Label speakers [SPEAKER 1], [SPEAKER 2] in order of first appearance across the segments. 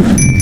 [SPEAKER 1] Marma.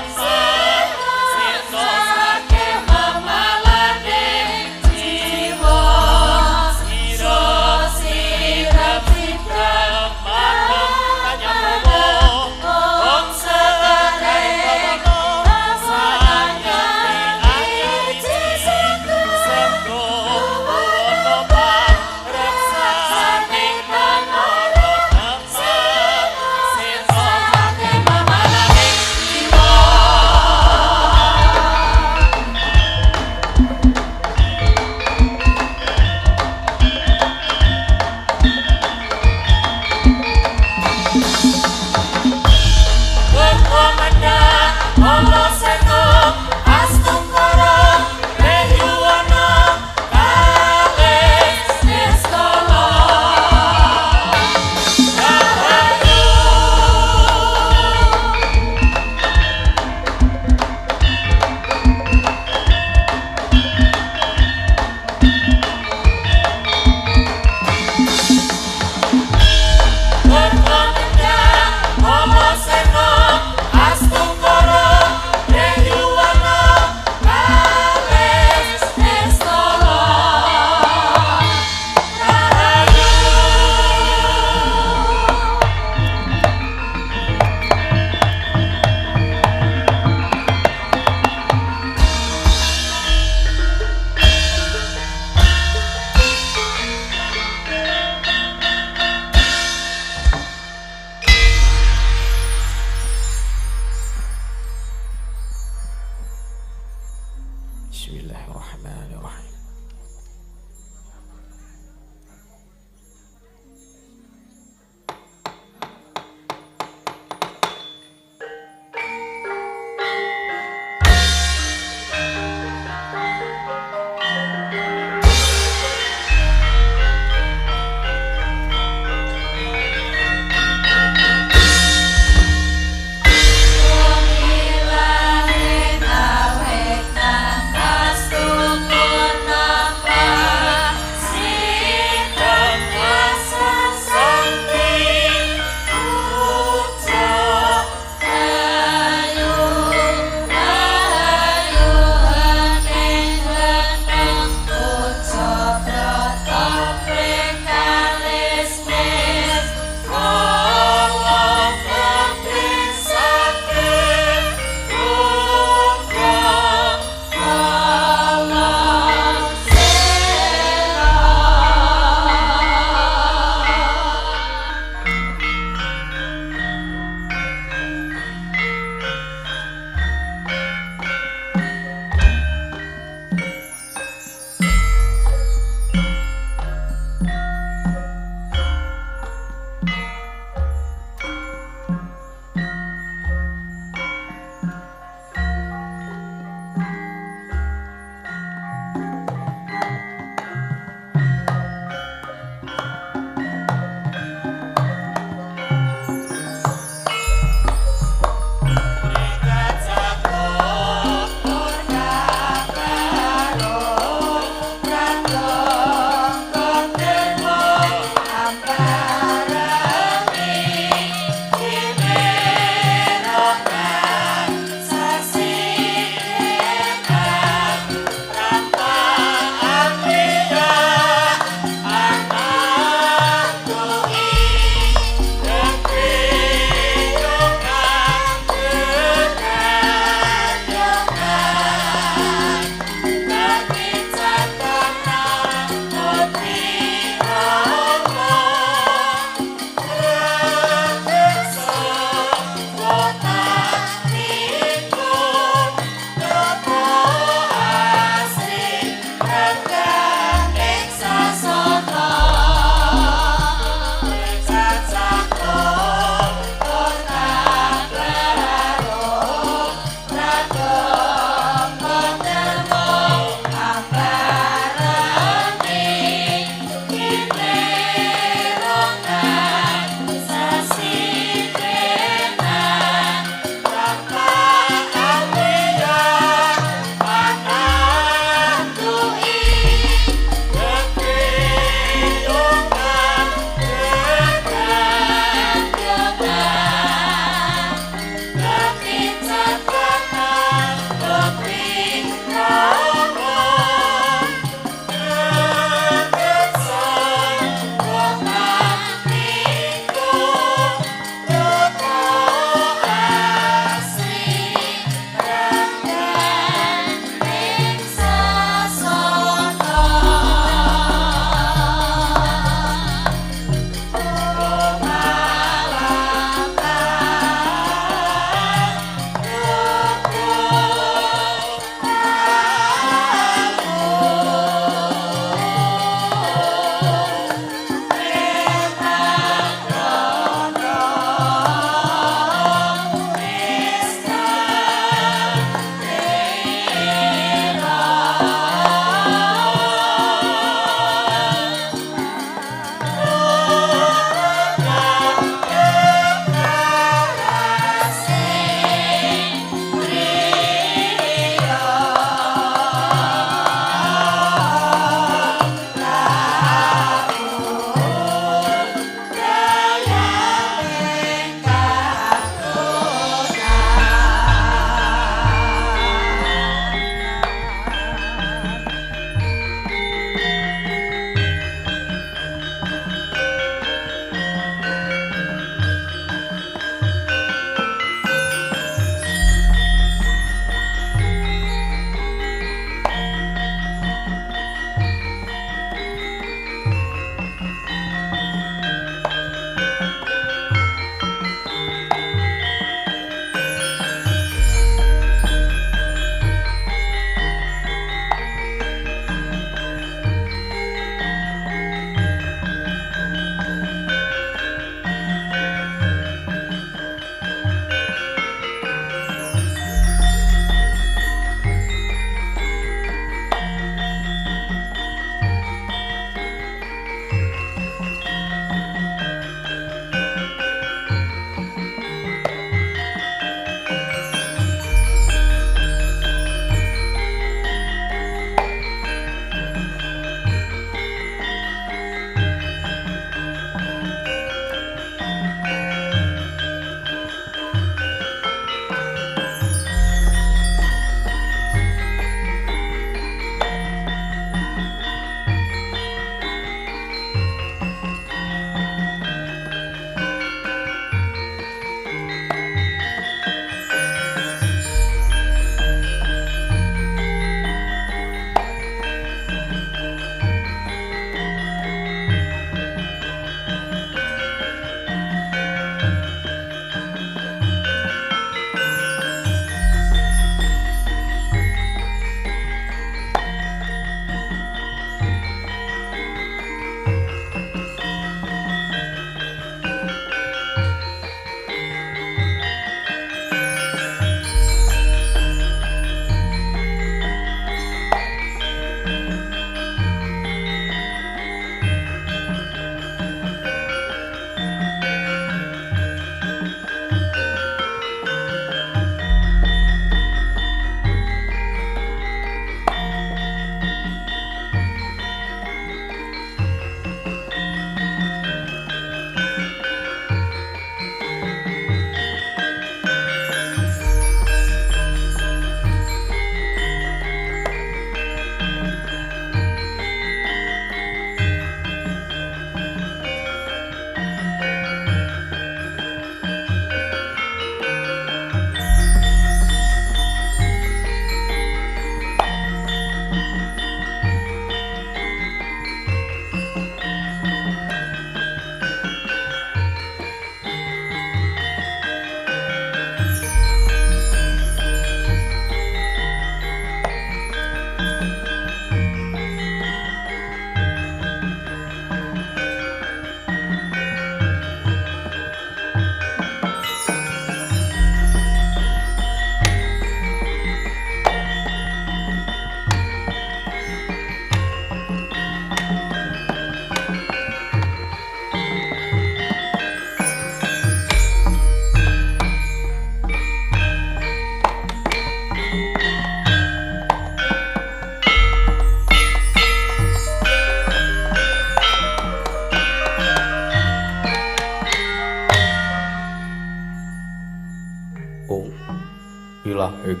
[SPEAKER 1] Wilahing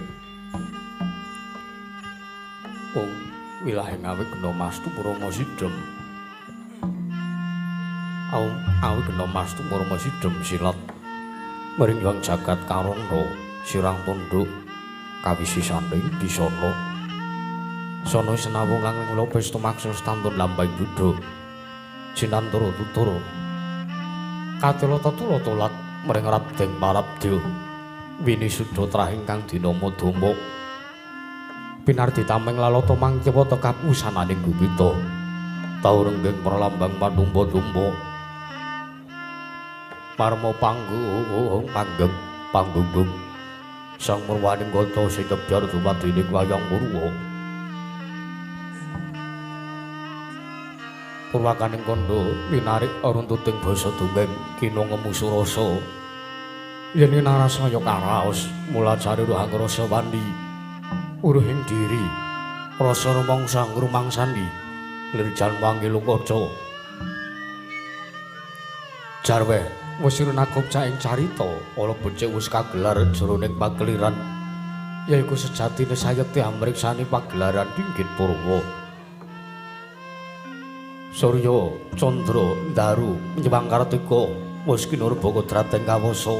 [SPEAKER 1] Wong wilahing awigna mastu purama sidhem. Awigna mastu purama sidhem silat mring yang jagat karana sirang tunduk kawisisaning bisana. Sono senawung lang kula pesta maksa stantun lambang buddha. Jinantara tutur katela tetula tolat mring Raden Parabdya winisuda trah ingkang dinama Dama. Pinardi tameng lalata mangkiwa tekap wusananing gupita. Tau renggeng pralambang panumpa-tumpa. Marma panggung panggeng panggunggung. Sang murwaning kota sing kebyar dumadining wayang purwa. Purwakaning kandha minarik runtuting basa dongeng kina ngemu surasa. Yen narasaya karaos mula cari rohang rasa wani. Uruhing diri rasa rumangsa ngrumangsani lirjan wangi kaca. Jarwe wis rinakupca ing carita ala becik wis kagelar jroning pageliran yaiku sejatine sayekti amriksani pagelaran Dinggit Purwa. Surya Candra Ndaru nyewang Kartika wis kinurba kodrating kawasa.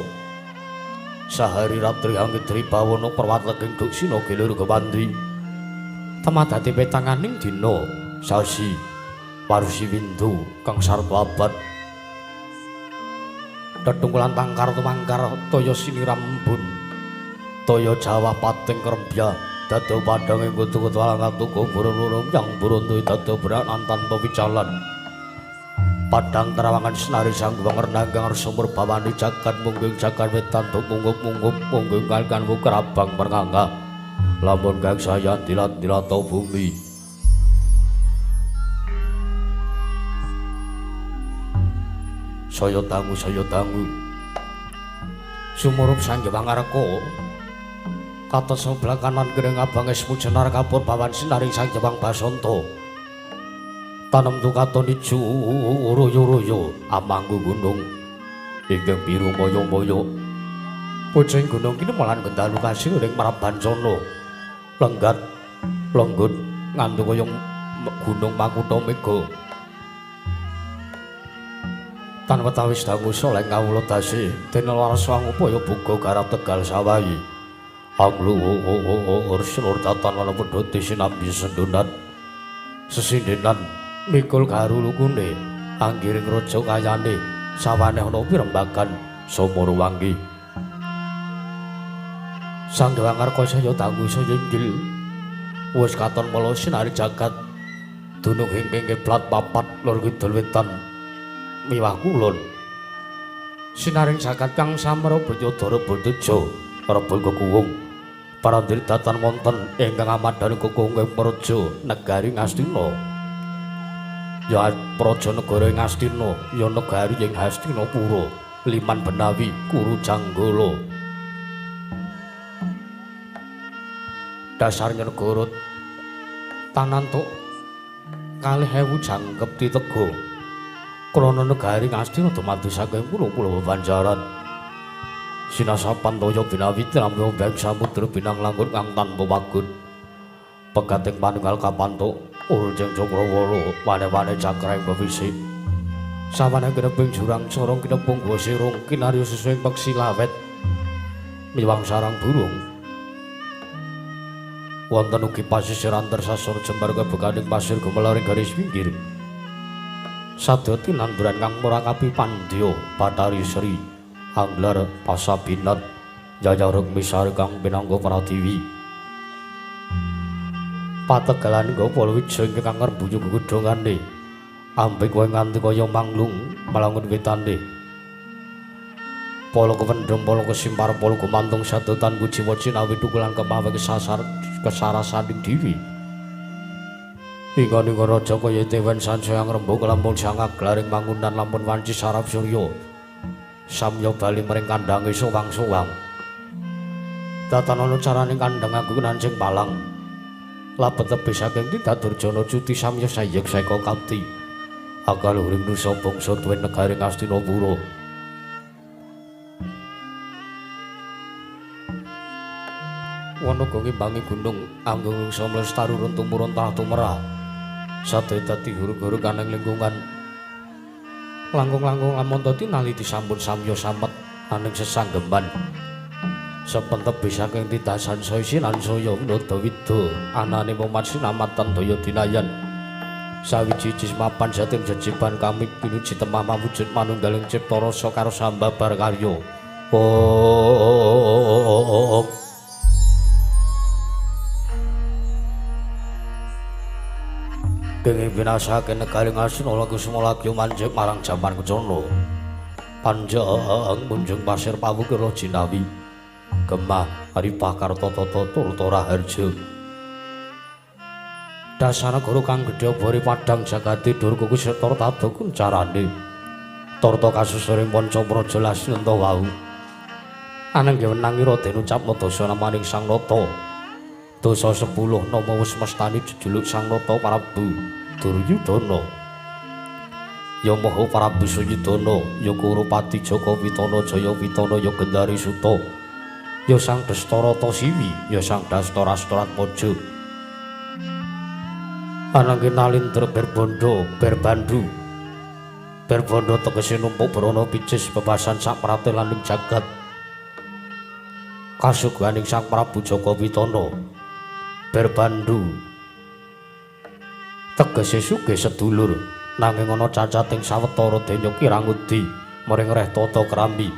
[SPEAKER 1] Sahari ratri angidri bawana perwatleking duksina gilir kewandi. Temadati petanganing dina sasi warsi windu kang sarta abad. Tetungkulan tangkar tumangkar toya sinirambun. Toya Jawa pating krembya dadi padhange kutu-kutu alang tuku burun-burun yang burun tuwi dadi beranan tanpa wicalan. Padang terawangan senari sang wangernanggang sumur bawani jagat mungging jagat wetan munggup-munggup mungging kalkan kerabang perngangga lamun kang saya dilat-dilat bumi. Saya dangu saya dangu sumurup sang Wangarka katon sebelah kanan gering abang esmu jenar kapur bawan sinaring sang Jewang Basanta. Tanem tukaton ijo royo-royo amanggu gunung ingkang biru moyo-moyo. Pucing gunung kini malan gendalu kasih ring Marabancana lenggat lenggut ngantu kaya gunung Makutha Mega. Tan wetawis dangu soleh kawula dasi dene warsa angupaya buga garap Tegal sawahi. Angluhur selur datan ana pedhoti sinambi sendunan sesindenan mikul garu lukune anggiring raja kayane sawane ana pirembagan Somorwangi. Sang Dewangarka saya dangu saya inggil wis katon mala sinari jagat dunung ing kiblat papat lor kidul wetan miwah kulon. Sinaring jagat kang samara Banyadara Banteja rebul kekuwung parandiri datan wonten ingkang amadhani kekuwung ing praja negari Ngastina. Ya praja negara ing Ngastina ya negari ing Hastinapura Liman Benawi Kuru Janggala. Dasarnya negara tanantuk 2,000 jangkep titega krana negari Ngastina dumadi saking pulo-pulo bebanjaran. Sinasapan toya binawi tramya beng samudra binang langgut kang tanpa wagut. Pegating panunggal kapantuk urjeng Cakrawala wane-wane cakraing bebisi. Sawane kineping jurang corong kinepung gua sirung kinarya sesuing peksi lawet miwang sarang burung. Wonten ugi pasisiran tersasar jembar kebekaning pasir gumelaring garis pinggir. Sadya tinanduran kang murakapi pandya Bathari Sri Anglar Pasabinat Jaya Rukmisari kang pinangga pratiwi. Pategalan Gopala Wijaya ingkang ngrembuyung gegedhongane ambek kowe nganti kaya manglung malangun witane. Pala kewendhem pala kesimpar pala gumantung sadotan kujiwa cinawi tukulan kemawe kesasar kesarasaning dewi. Inga-inga raja kaya dewen sansaya ngrembug lampun sangaglaring mangunan lampun wanci sarap surya. Samya bali mring kandhange sowang-sowang. Datan ana carane kandhang aku nancing palang. Labet tebih saking Tindak Durjana cuti samya sayek seka kapti. Akaluhuring nusa bangsa duwe negari Ngastinapura. wana ngimbangi gunung anggung samlestaru run tumurun tanah tumerah. Sadaya dadi hurug-hurug aneng lingkungan. Langkung-langkung lamun tinali disampun samya samet aning sesanggeman. Sepentep saking titasan saya sinan saya winada wida anane moman sinamatan daya dinayan. Sawiji jismapan jatim jejiban kami pinuji temah mawujud manunggaling cipta rasa karo sambabar karya. Oh. Kenging binasake negari Ngastina Kusuma lagi manjing marang jaman kencana. Panjang munjung pasir pawukira jinawi. Gemah Aripah Kartotata Turta Raharja. Dasanagara kang gedhe obore padhang jagate durga kuseta tata kuncarane. Tarta kasusure manca praja Lasnanta wau. Anangge wenang ira den ucapna dasa namaning Sang Nata. Dasa 10 nama wis mestani jejuluk Sang Nata Prabu Duryudana. Ya Maha Prabu Suyudana, ya Kurupati Jaka Witana Jaya Witana, ya Gendari Suta. Ya Sang Dastarata Siwi, ya Sang Dastarastratmaja. Anangge nalindra berbondo berbandu. Berbondo tegese numpuk brana picis bebasan sak pratelan ing jagat. Kasuganing Sang Prabu Jaka Witana. Berbandu tegese sugih sedulur, nanging ana cacating sawetara denya kirangudi mring reh tata krambi.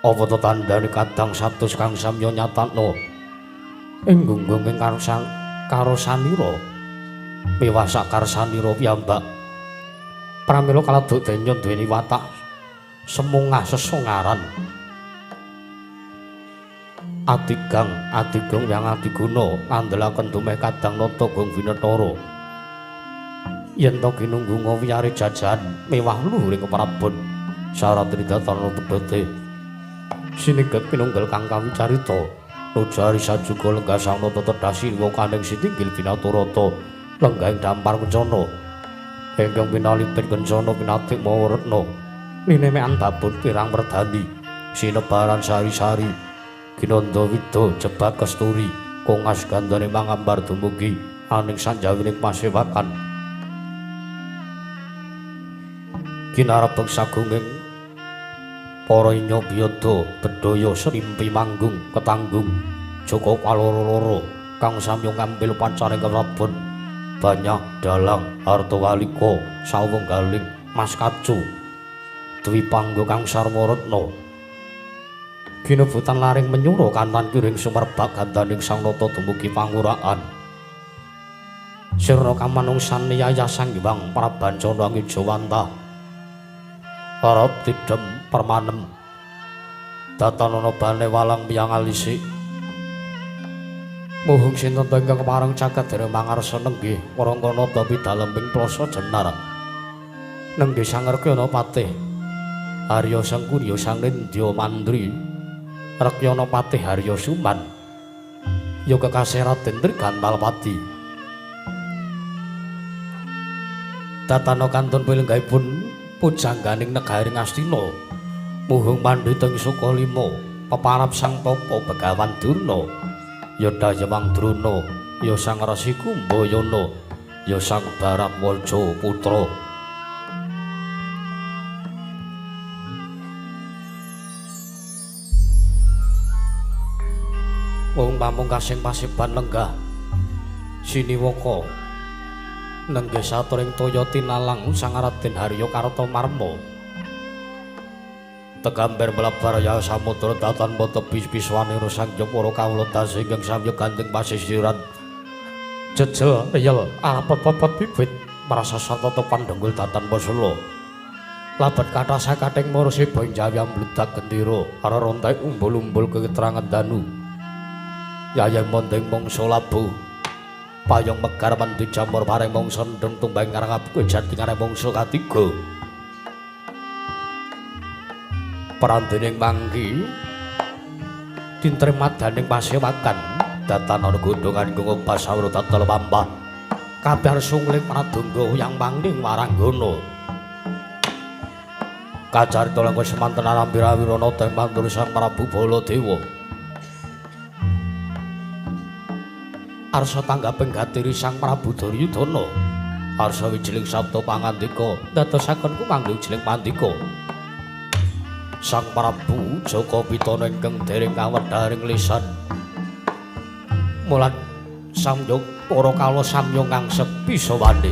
[SPEAKER 1] Apa ta tandane kadang satus kang samya nyatakna ing gunggung karosanira miwah sakarsanira piyambak. Pramila kaladuk denya duweni watak semungah sesongaran. Adigang adigung yang adiguna ngandelaken dumeh kadang nata gong winetara. Yen to ginunggu ngowiyare jajan mewah luhuring keprabon syarat tridatana pedhote. Sinegep pinunggel kang kawicarita nujari sajuga lenggah sang nata tedhasi wakaning sitinggil binaturata lenggahing dampar kencana ingkang pinalipit kencana pinatik mawa retna linemekan babon pirang werdani sinebaran sari-sari ginanda wida jebak kesturi kongas gandane mangambar dumugi aning sanjawining pasewakan kinarepeng sagunging para inya biyada bedhaya srimpi manggung ketanggung Jaka Paloro-loro kang samya ngambil pancaring keprabon banyak dalang harta walika sawenggaling mas kacu dwipangga kang sarwa retna ginebutan laring menyura kanan kiring sumerbak gandaning Sang Nata dumugi panguraan sirna kamanungsan niyaya Sang Hyang Prabancana Ngijawantah arep tidem permanem datanana bane walang miyang alisik muhung sinten ingkang kepareng caket dereng mangarsa nenggih warangkana pidalemping plasa jenar nenggih Sangerkyana patih Arya Sangkurya Sang Nindya Mandri Rekyana patih Arya Suman ya kekasih Raden Trigantalpati datana kantun pilenggahipun pujangganing negari Ngastina muhung pandhita ing Sukalima peparap Sang Tapa Begawan Durna ya Dayawang Drona ya Sang Resi Kumbayana ya Sang Baratwaja Putra. Wong pamungkasing paseban lenggah siniwaka nenggih saturing toya tinalang Sang Raden Harya Kartamarma tegambar mlebar ya samudra datan tebi piswanira sang para kawula dasa ingkang samya gandeng pasisiran jejel riyel arepet-pepet bibit marasa satata pandhenggul datan pasela labet kathah sakating marasiba ing jawi ambludak gendera arerontek umbul-umbul keterangan danu yayeng mondeng mangsa labuh payung megar mendhi jamur pareng mangsa ndeng tumbang karang abu jati karang mangsa katiga perandening mangki dintremadaning pasewakan datan ana gondhongan gungubas sawra tatal pampah kabeh sungling pradongga yang mangning waranggana kacarita langkung semanten arambirawirana teng pantur Sang Prabu Baladewa. Arsa tanggaping gatiri Sang Prabu Duryudana. Arsa wijiling sabda pangandika dadosaken kumanggung jeling pandika. Sang Prabu Jaka Pitana ingkang dereng kawedharing lisan. Mulan samyog para kala samya ngangsep bisa wande.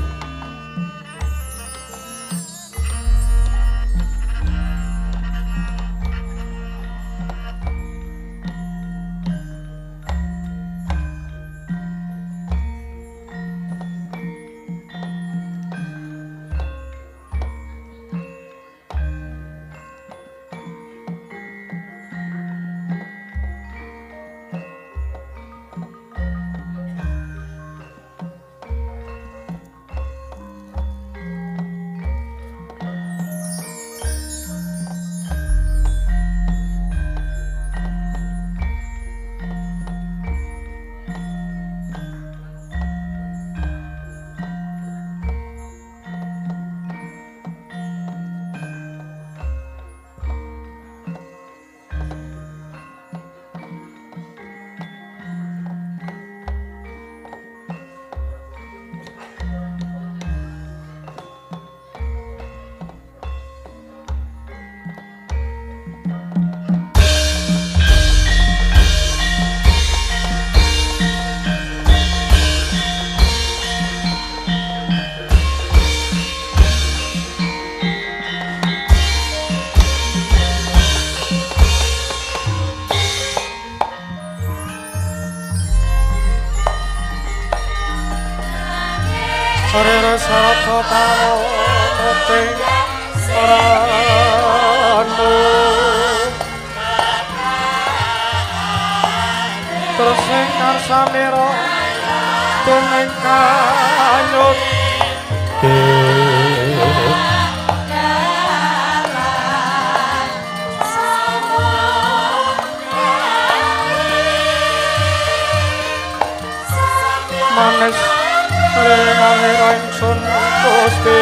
[SPEAKER 2] Sarata pawati ranu terus sing karsamira tuning kanyut manis ring ingsun Gusti.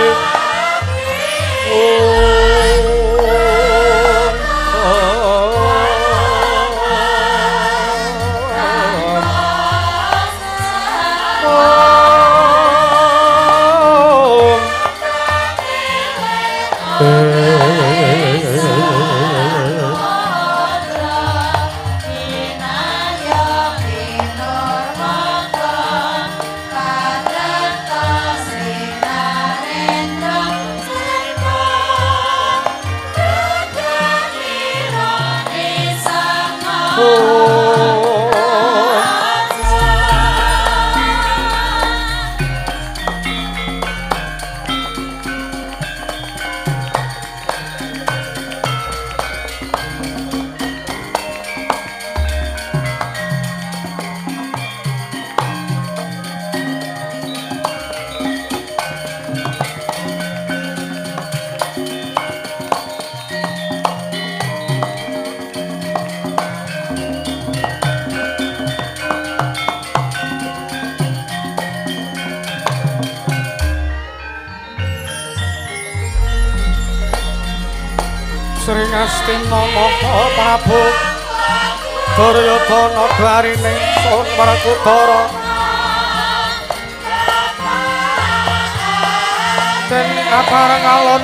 [SPEAKER 2] Sri Ngastina Maha Prabu Duryudana dwarine Sun Werkudara den kabareng alun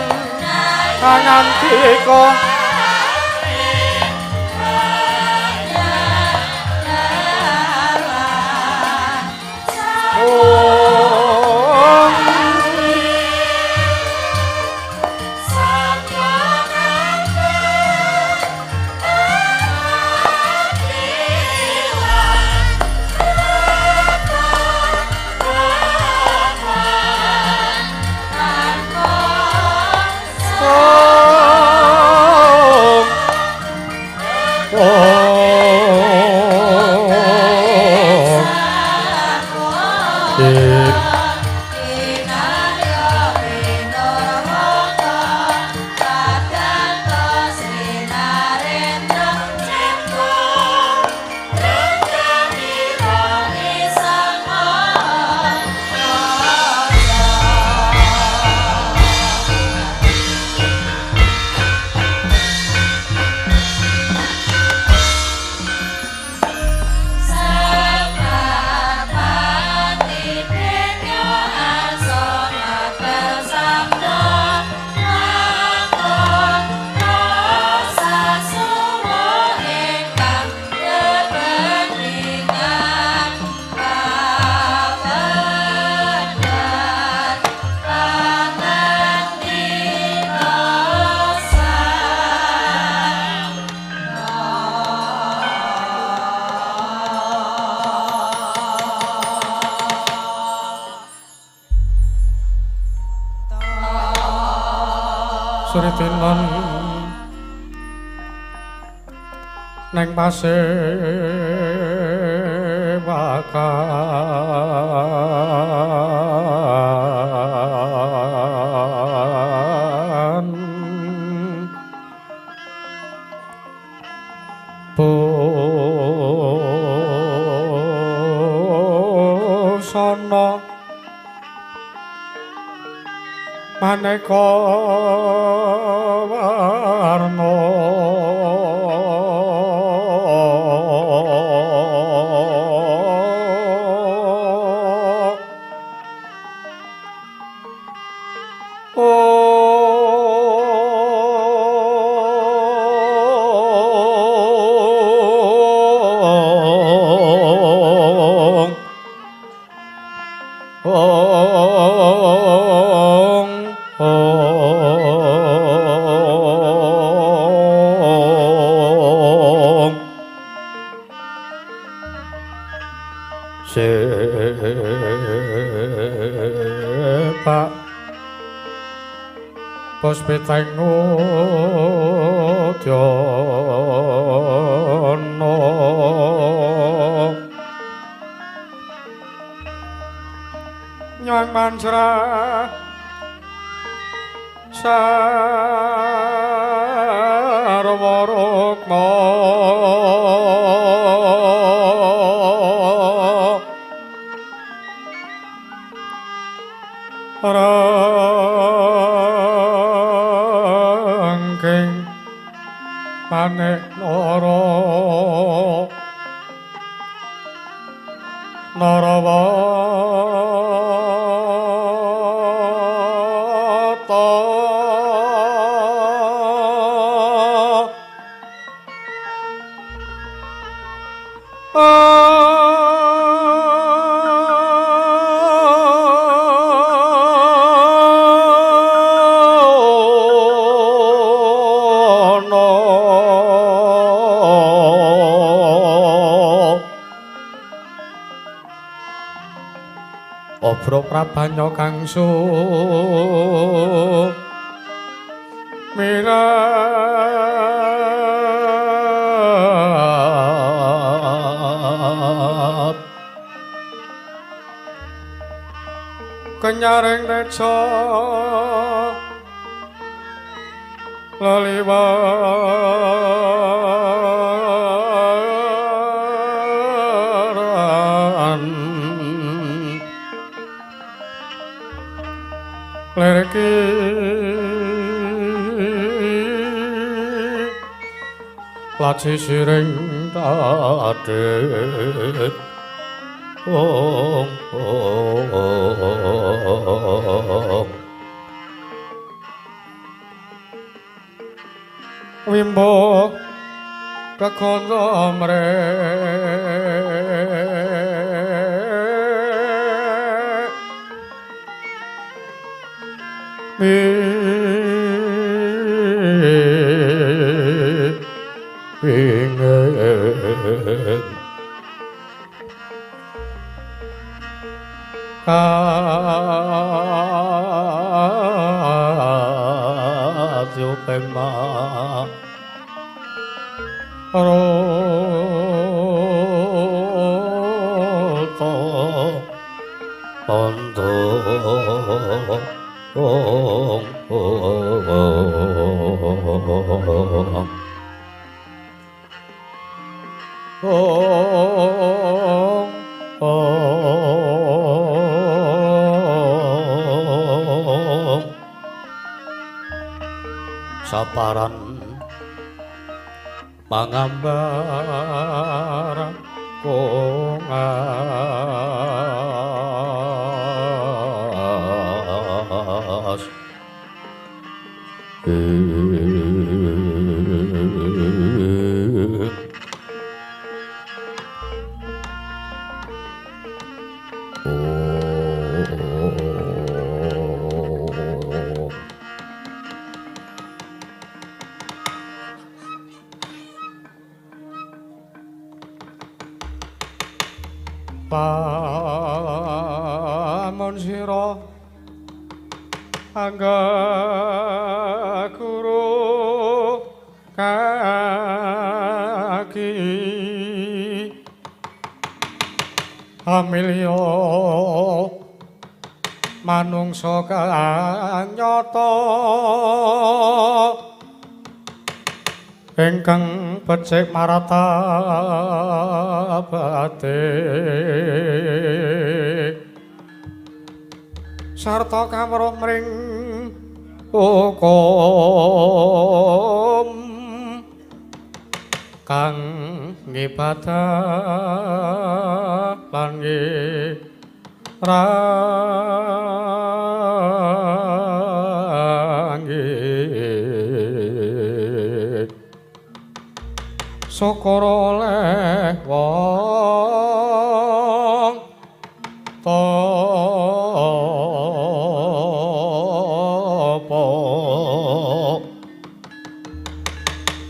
[SPEAKER 2] kangandika Sritinan neng pasewakan busana maneka warna sepak puspiteng udyana nyang manjra sarwa rukma rangking manik nara narawata Obro prabanya kangsu mirap kenyaring reca leliwaran lerki laci siring tadit ong ong wimbo kekondo mre ingin kadyo pema roto ondo ong ong ong ong saparan pangambar kongas Lamun sira anggaku Kaki Amilya manungsa kang nyata ingkang becik marata bate sarta kawruh mring hukum kang ngibadah lan ngirangi syukur oleh wong tapa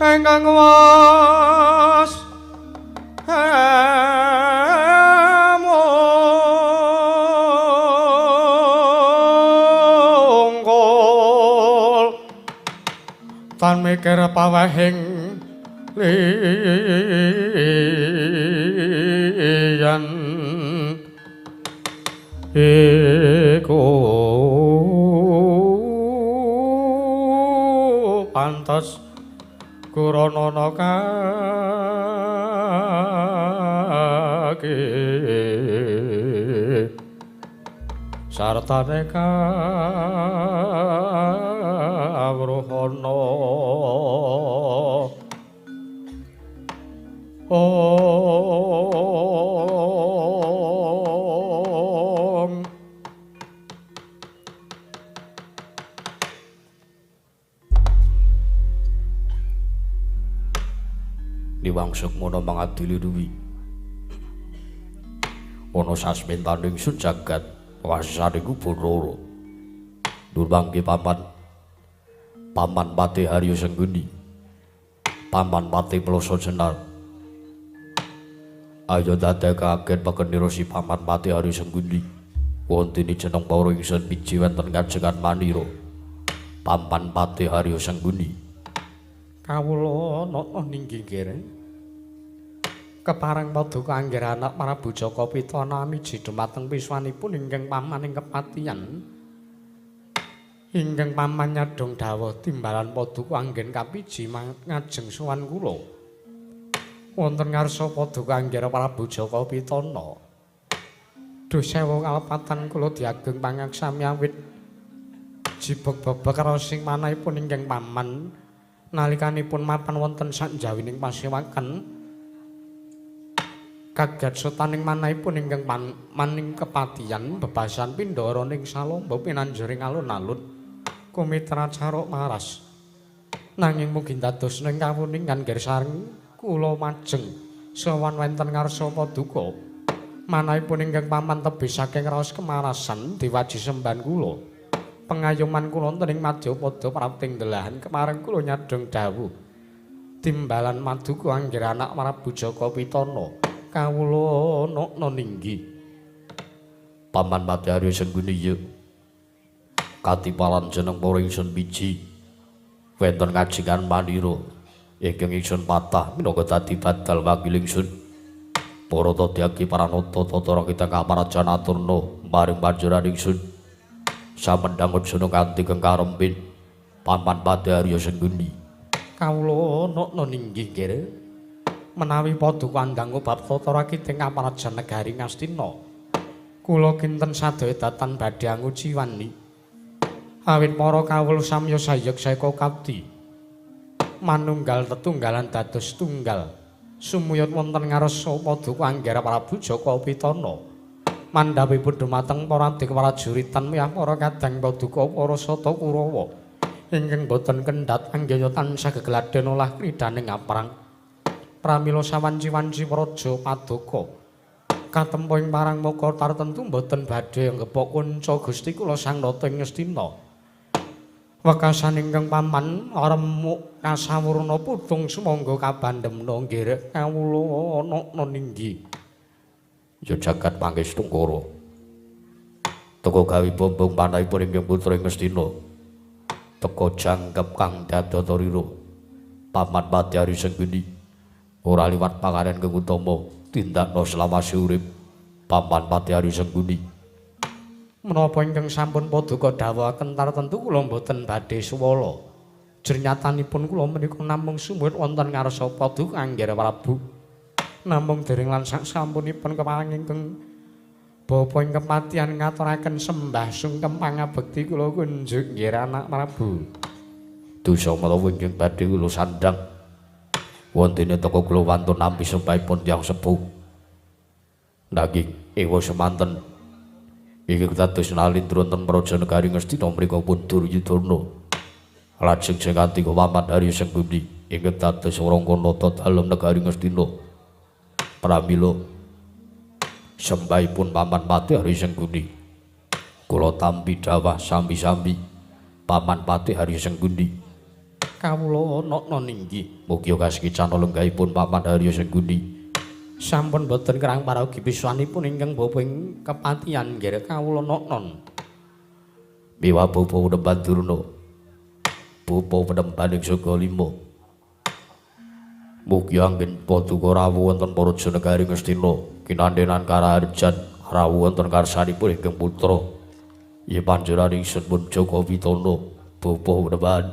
[SPEAKER 2] ingkang was mungkul tan mikir pawehing liyan iku pantes kuranana kaki sartane kawruhana. Om
[SPEAKER 1] Liwang Sukmana mangadili duwi ana sasmentaning sun jagat wasane Bathara Durmangke paman Paman Patih Haryo Sengguni, Paman Patih Ploso Jenar. Ayo dadekaken pekenira si Paman Patih Haryo Sengguni. Wontene jeneng para ingsun miji wonten kajengan manira. Paman Patih Haryo Sengguni.
[SPEAKER 2] Kawula nata ninggi nggih. Kepareng paduka anggir anak Prabu Jaka Pitana miji dumateng piswanipun ingkang paman ing kepatihan. Ingkang paman nyadhong dawuh timbalan paduka anggen kapiji ngajeng sowan kula. Wonten ngarsa paduka anggir Prabu Jaka Pitana. Duh sewu kalepatan kula diageng pangaksami awit jibeg bebek raosing manahipun ingkang paman nalikanipun mapan wonten sakjawining pasewakan. Kaget sutaning manahipun ingkang maning kepatihan bebasan pindara ning salomba pinanjuring alun-alun kumitra caruk maras. Nanging mugi dados ning kawuningan nggih sareng kula majeng sowan wonten ngarsa paduka. Manahipun ingkang paman tebih saking raos kemarasan diwaji sembahan kula. Pengayoman kula wonten ing madyapada prapting delahan kemareng kula nyadhong dawuh timbalan maduka anggir anak Prabu Jaka Pitana. Kawula nokna ninggi.
[SPEAKER 1] Paman Patih Haryo Sengguni ya. Katipalan jeneng para ingsun miji wonten kajengan manira ingkang ingsun patah minangka dadi badal wakil ingsun. Para tadyaki paranata tata kita kaparajan aturna maring panjenengan ingsun. Samendhang aja kanthi kengkarempin Paman Patih Haryo Sengguni.
[SPEAKER 2] Kawula nokna ninggi nggih. Menawi paduka andhangu bab tata rakiting kaparajan negari Ngastina, kula kinten sadaya datan badhe anguciwani. Awit para kawula samya sayek saeka kapti manunggal tetunggalan dados tunggal sumuyut wonten ngarsa paduka anggara Prabu Jaka Pitana. Mandhapipun dumateng para adik prajuritan miyah para kadang paduka para sata Kurawa ingkang boten kendhat anggaya tansah gegladhen olah kridhaning aprang. Pramila sawanci-wanci praja paduka katempo ing parang maka tartentu boten badhe nggepok kunca Gusti kula Sang Nata ing Ngastina. Wekasan ingkang paman remuk kasawurna putung sumangga kabandhemna nggih kawula nokna ninggi.
[SPEAKER 1] Ya jagat pangestungkara. Teka gawe bombong panahipun ingkang putra ing Ngastina. Teka jangkep kang dadatarira. Paman Patih Arya Sengkuni ora liwat pangaran kang utama tindakno selawase urip Paman Patih Arya Sengkuni. Menapa ingkang sampun paduka dawuhaken tartemtu kula mboten badhe suwala. Jernyatanipun kula menika namung sumuwut wonten ngarsa paduka Anggara Prabu. Namung dereng lan sasampunipun kepareng ingkang bapa ing kepatihan ngaturaken sembah sungkem pangabekti kula kunjuk nggih anak Prabu. Dosa menawa ingkang badhe kula sandhang wontene teka kula wantun nampi sembahipun tiyang sepuh. Nanging ewa semanten ingkang dados nalindra wonten praja negari Ngastina mriku pun Duryudana. Lajeng sing katiga Paman Arya Sengkuni ingkang dados Rangkanata dalem negari Ngastina. Pramila sembahipun Paman Patih Arya Sengkuni kula tampi dawah sambi-sambi Paman Patih Arya Sengkuni. Kawula nokna ninggih mugi kasekicana lenggahipun Paman Arya Sengkuni. Sampun boten kerang paraogi piswanipun ingkang bapa ing kepatihan nggih kawula noknon. Miwa bapa Penemban Durna, bapa Penemban ing Saka Lima. Mugi anggen paduka rawuh wonten praja negari Ngastina kinandenan karaharjan rawuh wonten karsanipun ingkang putra. Yen panjenengan ingsun pun Jaka Pitana bapa Penemban.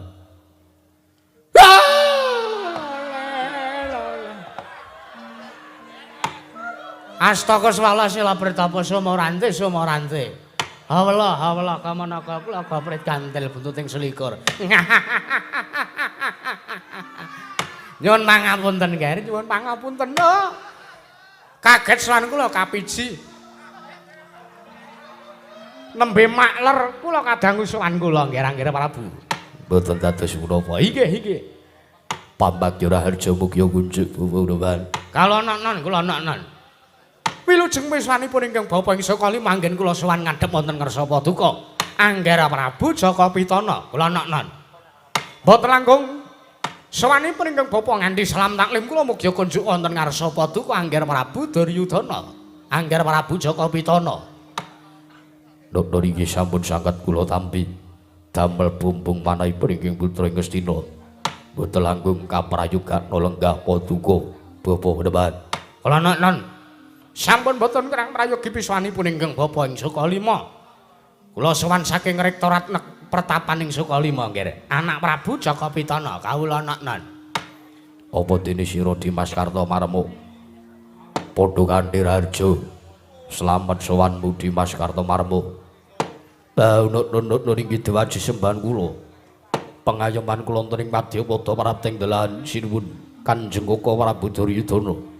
[SPEAKER 2] Astaka swala sila pritapa sumorante sumorante. Hawela hawela kamanaka kula gaprit gantil buntuting selikur. Nyuwun pangapunten Ger, nyuwun pangapunten. Kaget sowan kula kapiji. Nembe makler kula kadangu sowan kula nggih Anggara Prabu.
[SPEAKER 1] Mboten dados menapa.
[SPEAKER 2] Inggih inggih.
[SPEAKER 1] Pambagya Raharja mugi kunjuk Bapa.
[SPEAKER 2] Kula nonon kula nonon. Wilujeng miswanipun ingkang bapa ing Saka manggen kula sowan ngadhep wonten ngarsa paduka Anggara Prabu Jaka Pitana kula nok-non. Mboten langkung sowanipun ingkang bapa nganti salam taklim kula mugi kunjuk wonten ngarsa paduka Anggara Prabu Duryudana Anggara Prabu Jaka Pitana.
[SPEAKER 1] Nokno inggih sampun sanget kula tampi damel bumbung manahipun ingkang putra ing Ngastina. Mboten langkung kaprayogana lenggah paduka bapa Penemban.
[SPEAKER 2] Kula nok-non. Sampun boten kerang prayogi piswanipun ingkang bapa ing Sukalima. Kula sowan saking rektorat pertapan ing Sukalima nggih. Anak Prabu Jaka Pitana kawula nok-non.
[SPEAKER 1] Apa dene sira Dimas Kartomarmo? Padha kanthi raharja. Slamet sowanmu Dimas Kartomarmo. Baunut-nut inggih dewaji sembahan kula. Pengayoman kula wonten ing madyapada prapting delahan sinuwun Kanjeng Koko Prabu Duryudana.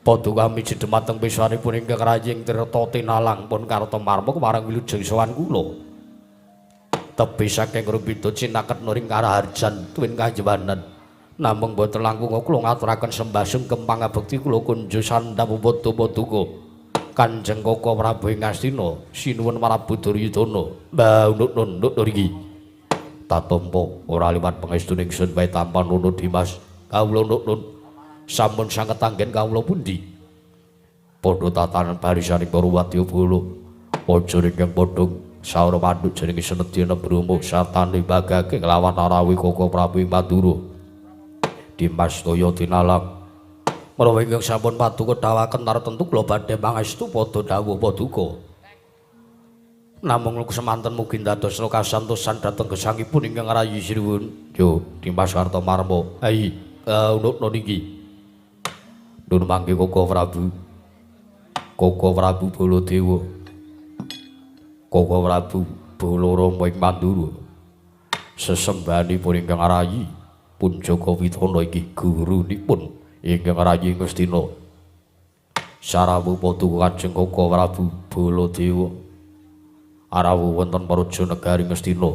[SPEAKER 1] Paduka miji dumateng piswanipun ingkang raying tirta tinalang pun Kartomarma kemarang wilujeng sowan kula. Tebih saking rumpita cinaket nuring karaharjan tuwin kajewanan. Namung boten langkung kula ngaturaken sembah sungkem pangabekti kula kunjuk sandhap padha paduka. Kanjeng Koko Prabu ing Ngastina sinuwun Prabu Duryudana. Mbah unuk-unuk niki. Tatampa ora liwat pangestu ingsun wae tampa nono Dimas. Kawula nunun. Sampun sanget anggen kawula pundi? Padha tatanan barisaning para wadyabala. Aja ingkang padha saura panduk jenenge Senedya Brahma sartane bagake nglawan arawi Koko Prabu ing Madura. Dimas toya tinalang. Menawa ingkang sampun paduka dawaken tartemtu kula badhe pangestu padha dawuh paduka. Namung semanten mugi dados kasantosan dhateng gesangipun ingkang rayi sinuwun. Yo Dimas Kartomarma. Hai, unukna niki. Nun mangke Koko Prabu. Koko Prabu Baladewa. Koko Prabu Balarama ing Mandura. Sesembahanipun ingkang rayi pun Jaka Pitana inggih gurunipun ingkang rayi Ngastina. Sarawuh paduka Kanjeng Koko Prabu Baladewa. Arawuh wonten praja negari Ngastina.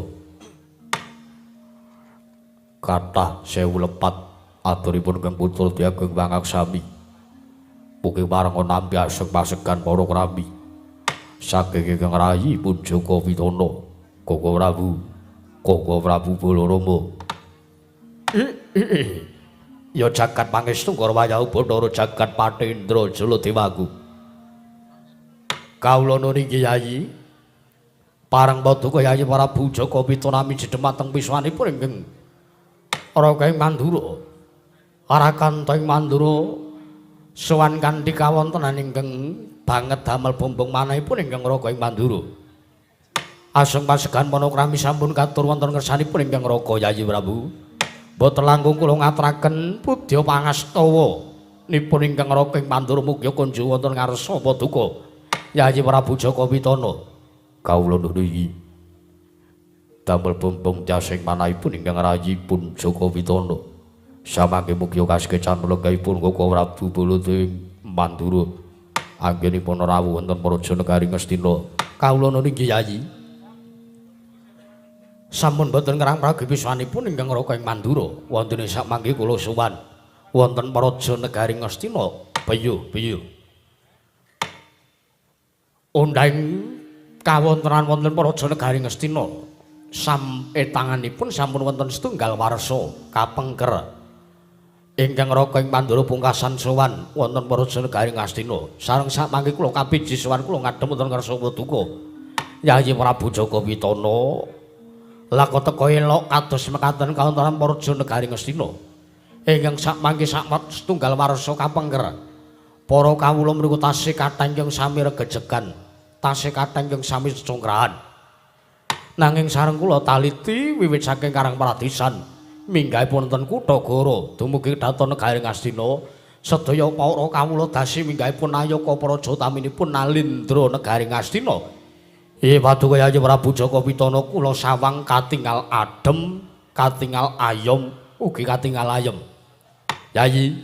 [SPEAKER 1] Kathah sewu lepat aturipun Kang Putra Diageng Pangaksami. Mugi parenga nampi aseg-asegan para krami. Saking ingkang rayi pun Jaka Pitana, Koko Prabu, Koko Prabu Balarama. Ya jagat pangestu Kara Bathara jagat Patendra Jaladewaku. Kawula niki Yayi. Pareng paduka Yayi Prabu Jaka Pitana miji dhumateng piswanipun ingkang Raga ing Mandura. Arakanta ing Mandura sowan kanthi kawontenan ingkang banget damel bombong manahipun ingkang Raga ing Mandura. Aseng pasegan panakrami sampun katur wonten ngersanipun ingkang Raga Yayi Prabu. Boten langkung kula ngaturaken pudya pangastawa nipun ingkang Raga ing Mandura mugi kunjung wonten ngarsa paduka Yayi Prabu Jaka Pitana. Kawula nuwun iki damel bombong jasing manahipun ingkang rayipun Jaka Pitana. Samangke mugi kasekecan lenggahipun Koko Prabu Baladewa Mandura anggenipun rawuh wonten praja negari Ngastina. Kawula nuwun inggih Yayi. Sampun boten ngerang pragipisanipun ingkang Raga ing Mandura wonten sak mangke kula sowan wonten praja negari Ngastina. Piyuh-piyuh undhang kawontenan wonten praja negari Ngastina sametanganipun sampun wonten setunggal warsa kapengker ingkang Raga ing Mandura pungkasan sowan wonten praja negari Ngastina. Sareng sak mangke kula kapiji sowan kula ngadhep wonten ngarsa paduka Yayi Prabu Jaka Pitana. Laka teka elok kados mekaten kawontenan praja negari Ngastina ingkang sak mangke sak setunggal warsa kapengker. Para kawula mriku tasih kathah ingkang sami regejegan, tasih kathah ingkang sami congkrahan. Nanging sareng kula taliti wiwit saking Karang Pradisan minggahipun wonten kutha Goro dumugi dhateng negari Ngastina, sedaya para kawula dasi minggahipun nayaka praja utaminipun Nalindra negari Ngastina. Paduka Yayi Prabu Jaka Pitana kula sawang katingal adem, katingal ayom, ugi katingal ayem. Yayi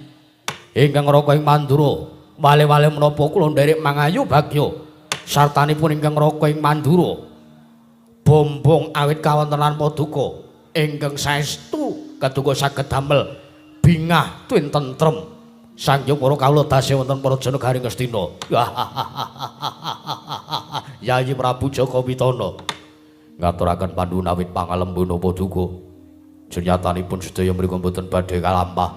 [SPEAKER 1] ingkang Raga ing Mandura, wale-wale menapa kula nderek mangayu bagya sartanipun ingkang Raga ing Mandura. Bombong awit kawontenan paduka ingkang saestu keduga saged damel bingah tuwin tentrem. Sangyang para kawula tasih wonten praja negari Ngastina. Yayi Prabu Jaka Pitana ngaturaken panuwun awit pangalembana paduka. Jenyatanipun sedaya mriku mboten badhe kalampah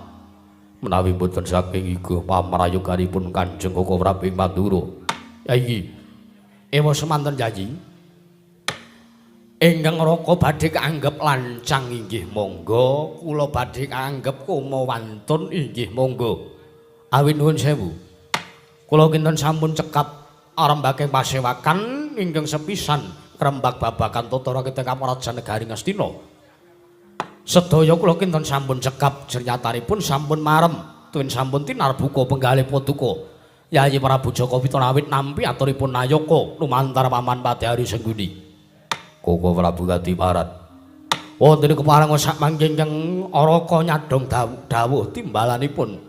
[SPEAKER 1] menawi mboten saking iga pamrayoganipun Kanjeng Koko Prabu ing Mandura. Yayi, ewa semanten Yayi. Ingkang Raka badhe kaanggep lancang inggih monggo, kula badhe kaanggep koma wantun inggih monggo. Awit nuwun sewu. Kula kinten sampun cekap arembake pasewakan ingkang sepisan rembag babagan tata rakyat Praja Negari Ngastina. Sedaya kula kinten sampun cekap jernyatanipun sampun marem tuwin sampun tinarbuka penggalih paduka Yayi Prabu Jaka Pitana awit nampi aturipun nayaka lumantar paman Padhari Sengguni. Koko Prabu Kadiparat wonten kepareng sak mangke ingkang Araka nyadhong dawuh timbalanipun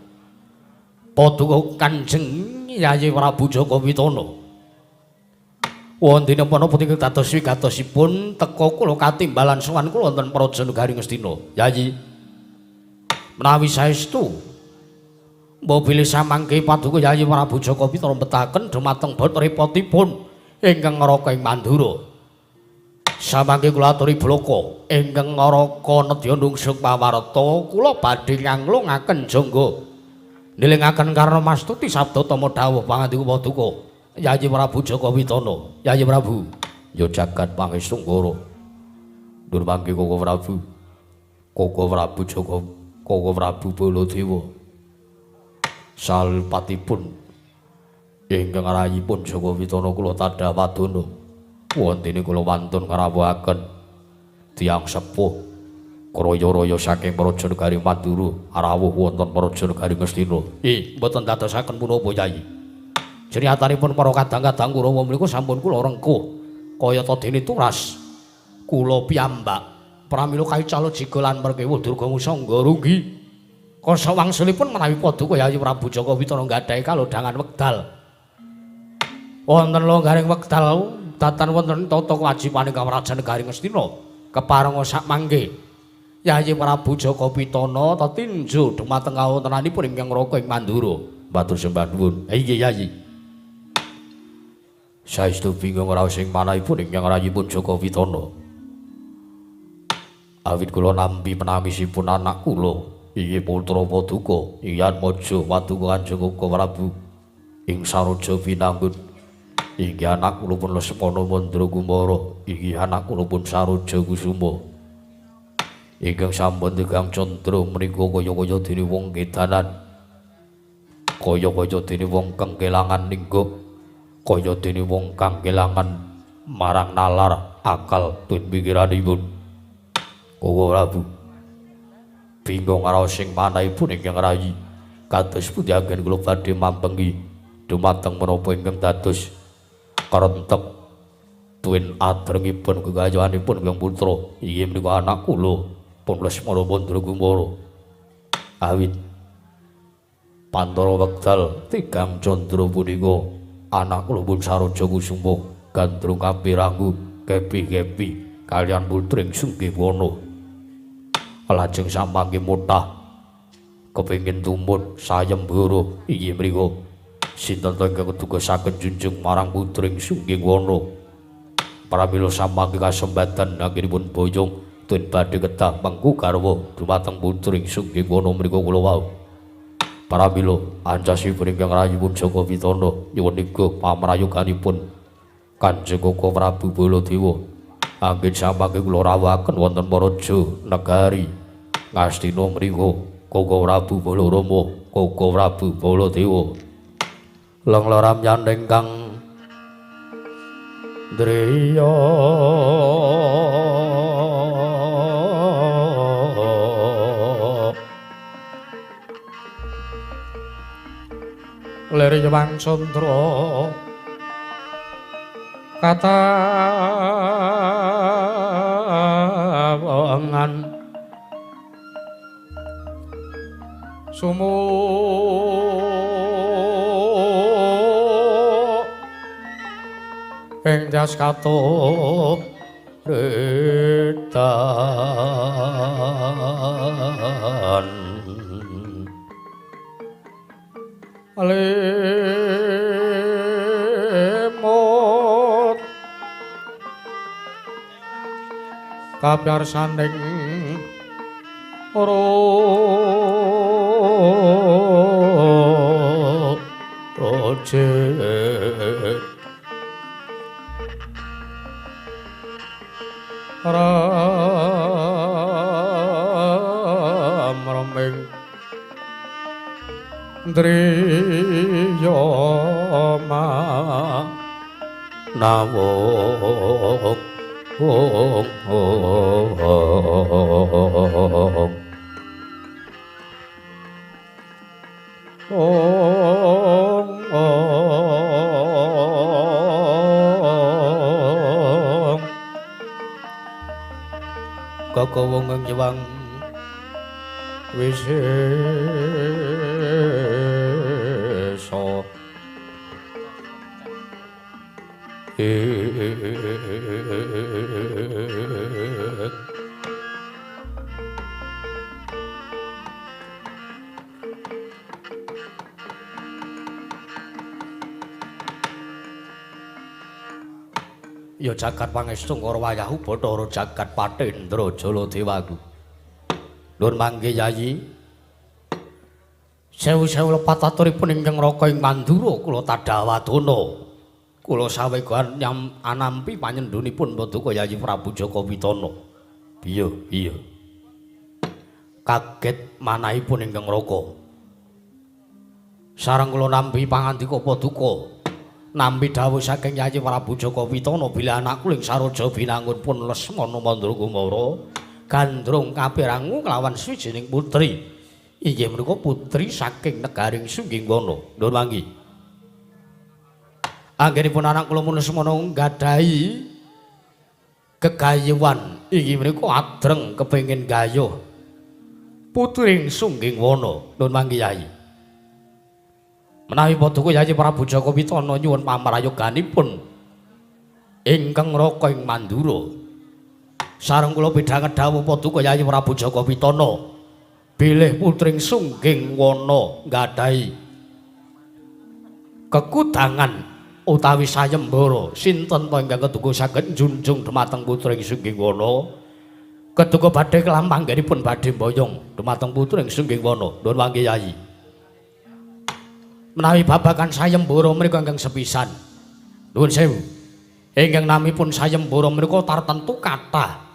[SPEAKER 1] paduka Kanjeng Yayi Prabu Jaka Pitana. Wonten menapa ingkang dados wigatosipun teka kula katimbalan sowan kula wonten praja negari Ngastina. Yayi, menawi saestu mbok bilih samangke paduka Yayi Prabu Jaka Pitana mbetaken dumateng bot repotipun ingkang Raka ing Mandura. Samangke kula aturi blaka ingkang Raka nedya nungsuk pawarta kula badhe nganglungaken jangga nilingaken karna mastuti sabda tama dawuh pangandika paduka Yayi Prabu Jaka Pitana. Yayi Prabu ya jagat pangestu ngara nur mangke Koko Prabu, Koko Prabu Jaka, Koko Prabu Baladewa salpatipun ingkang rayipun Jaka Pitana kula tadha padana wontene kula wantun ngrawuhaken tiyang sepuh kraya-raya saking praja negari Mandura rawuh wonten praja negari Ngastina. Mboten dadosaken punapa Yayi. Jeriatanipun para kadang-kadang Kurawa mriku sampun kula rengkuh kayata dene turas kula piyambak pramila kaical jiga lan merkewa Durga Ngusangga runggi. Kasa wangsulipun menawi paduka Yayi Prabu Jaka Pitana nggadahi kalodhangan wekdal. Wonten longgaring wekdal datan wonten tata kewajibaning Kawrajan Negari Ngastina keparenga sak mangke Yayi Prabu Jaka Pitana tetinju dumateng kawontenanipun ingkang Raka ing Mandura. Matur sembah nuwun. Inggih Yayi. Saestu bingung raos ing manahipun ingkang rayipun Jaka Pitana. Awit kula nampi penangisipun anak kula inggih putra paduka Iyatmaja paduka Kanjeng Koko Prabu ing Saroja Binangun. Inggih anak kula pun Lesmana Mandra Kumara, inggih anak kula pun Saroja Kusuma. Ingkang sampun tigang candra menika kaya-kaya dene wong kedanan, kaya-kaya dene wong kang kelangan ninggo, kaya dene wong kang kelangan marang nalar akal tun pikiranipun. Koko Prabu bingung karo sing manahipun ingkang rayi, kados pundi anggen kula badhe mambengi dumateng menapa ingkang dados karentek tuwin adrengipun gegayuhanipun ingkang putra. Inggih menika anak kula pun Lesmana Mandragumara. Awit pantara wekdal tigang candra punika anak kula pun Saroja Kusuma gandrung kapiranggu kepi-kepi kalian putring Sunggiwana. Lajeng samangke motah kepengin tumut sayembara. Inggih mriku sinten ta ingkang kedugasaken junjung marang putring Sunggiwana. Pramila samangke kasembatan anggenipun boyong tun badhe kedah mengku garwa dumateng putring Sunggiwana mriku kula wau. Pramila ancasipun ingkang rayipun Jaka Pitana nyuwun iga pamrayoganipun Kanjeng Koko Prabu Baladewa anggen samangke kula rawuhaken wonten Maraja Negari Ngastina mriku Koko Prabu Balarama, Koko Prabu Baladewa. Lengloram yandeng kang ndriya lir Hyang Candra katawangan sumu ing jas katup redan lemot kabyarsaning roje ram raming ndriya manawung ong ong ong ong kakawung nyewang wisesa Ya jagat pangestu karo wayahu Bathara jagat Patendra Jaladewaku. Nuwun mangke Yayi. Sewu-sewu lepat aturipun ingkang raka ing Mandura kula tadhawadana. Kula sawegan nyam anampi panyendhunipun Paduka Yayi Prabu Jaka Pitana. Iya, iya. Kaget manahipun ingkang raka. Sareng kula nampi pangandika Paduka. Nampi dawuh saking Yayi Prabu Jaka Pitana bilih anak kula ing Saroja Binangun pun Lesmana Mandragumara gandrung kapirangu kelawan swijining putri. Inggih menika putri saking negaring Sunggingwana. Nuwun manggi. Anggenipun anak kula pun Lesmana nggadahi gegayuhan inggih menika adreng kepengin gayuh putri Sunggingwana. Nuwun manggi Yayi. Menawi Paduka Yayi Prabu Jaka Pitana nyuwun pamrayoganipun ingkang raka ing Mandura. Sareng kula pidhanget dawuh Paduka Yayi Prabu Jaka Pitana bilih putring Sunggingwana nggadahi kekudangan utawi sayembara sinten ta ingkang keduga saged njunjung dumateng putring Sunggingwana. Keduga badhe kelampanggenipun badhe mboyong dumateng putring Sunggingwana. Nuwun mangke Yayi. Menawi babagan sayembara menika ingkang sepisan. Nuwun sewu. Ingkang namipun sayembara menika tartentu kathah.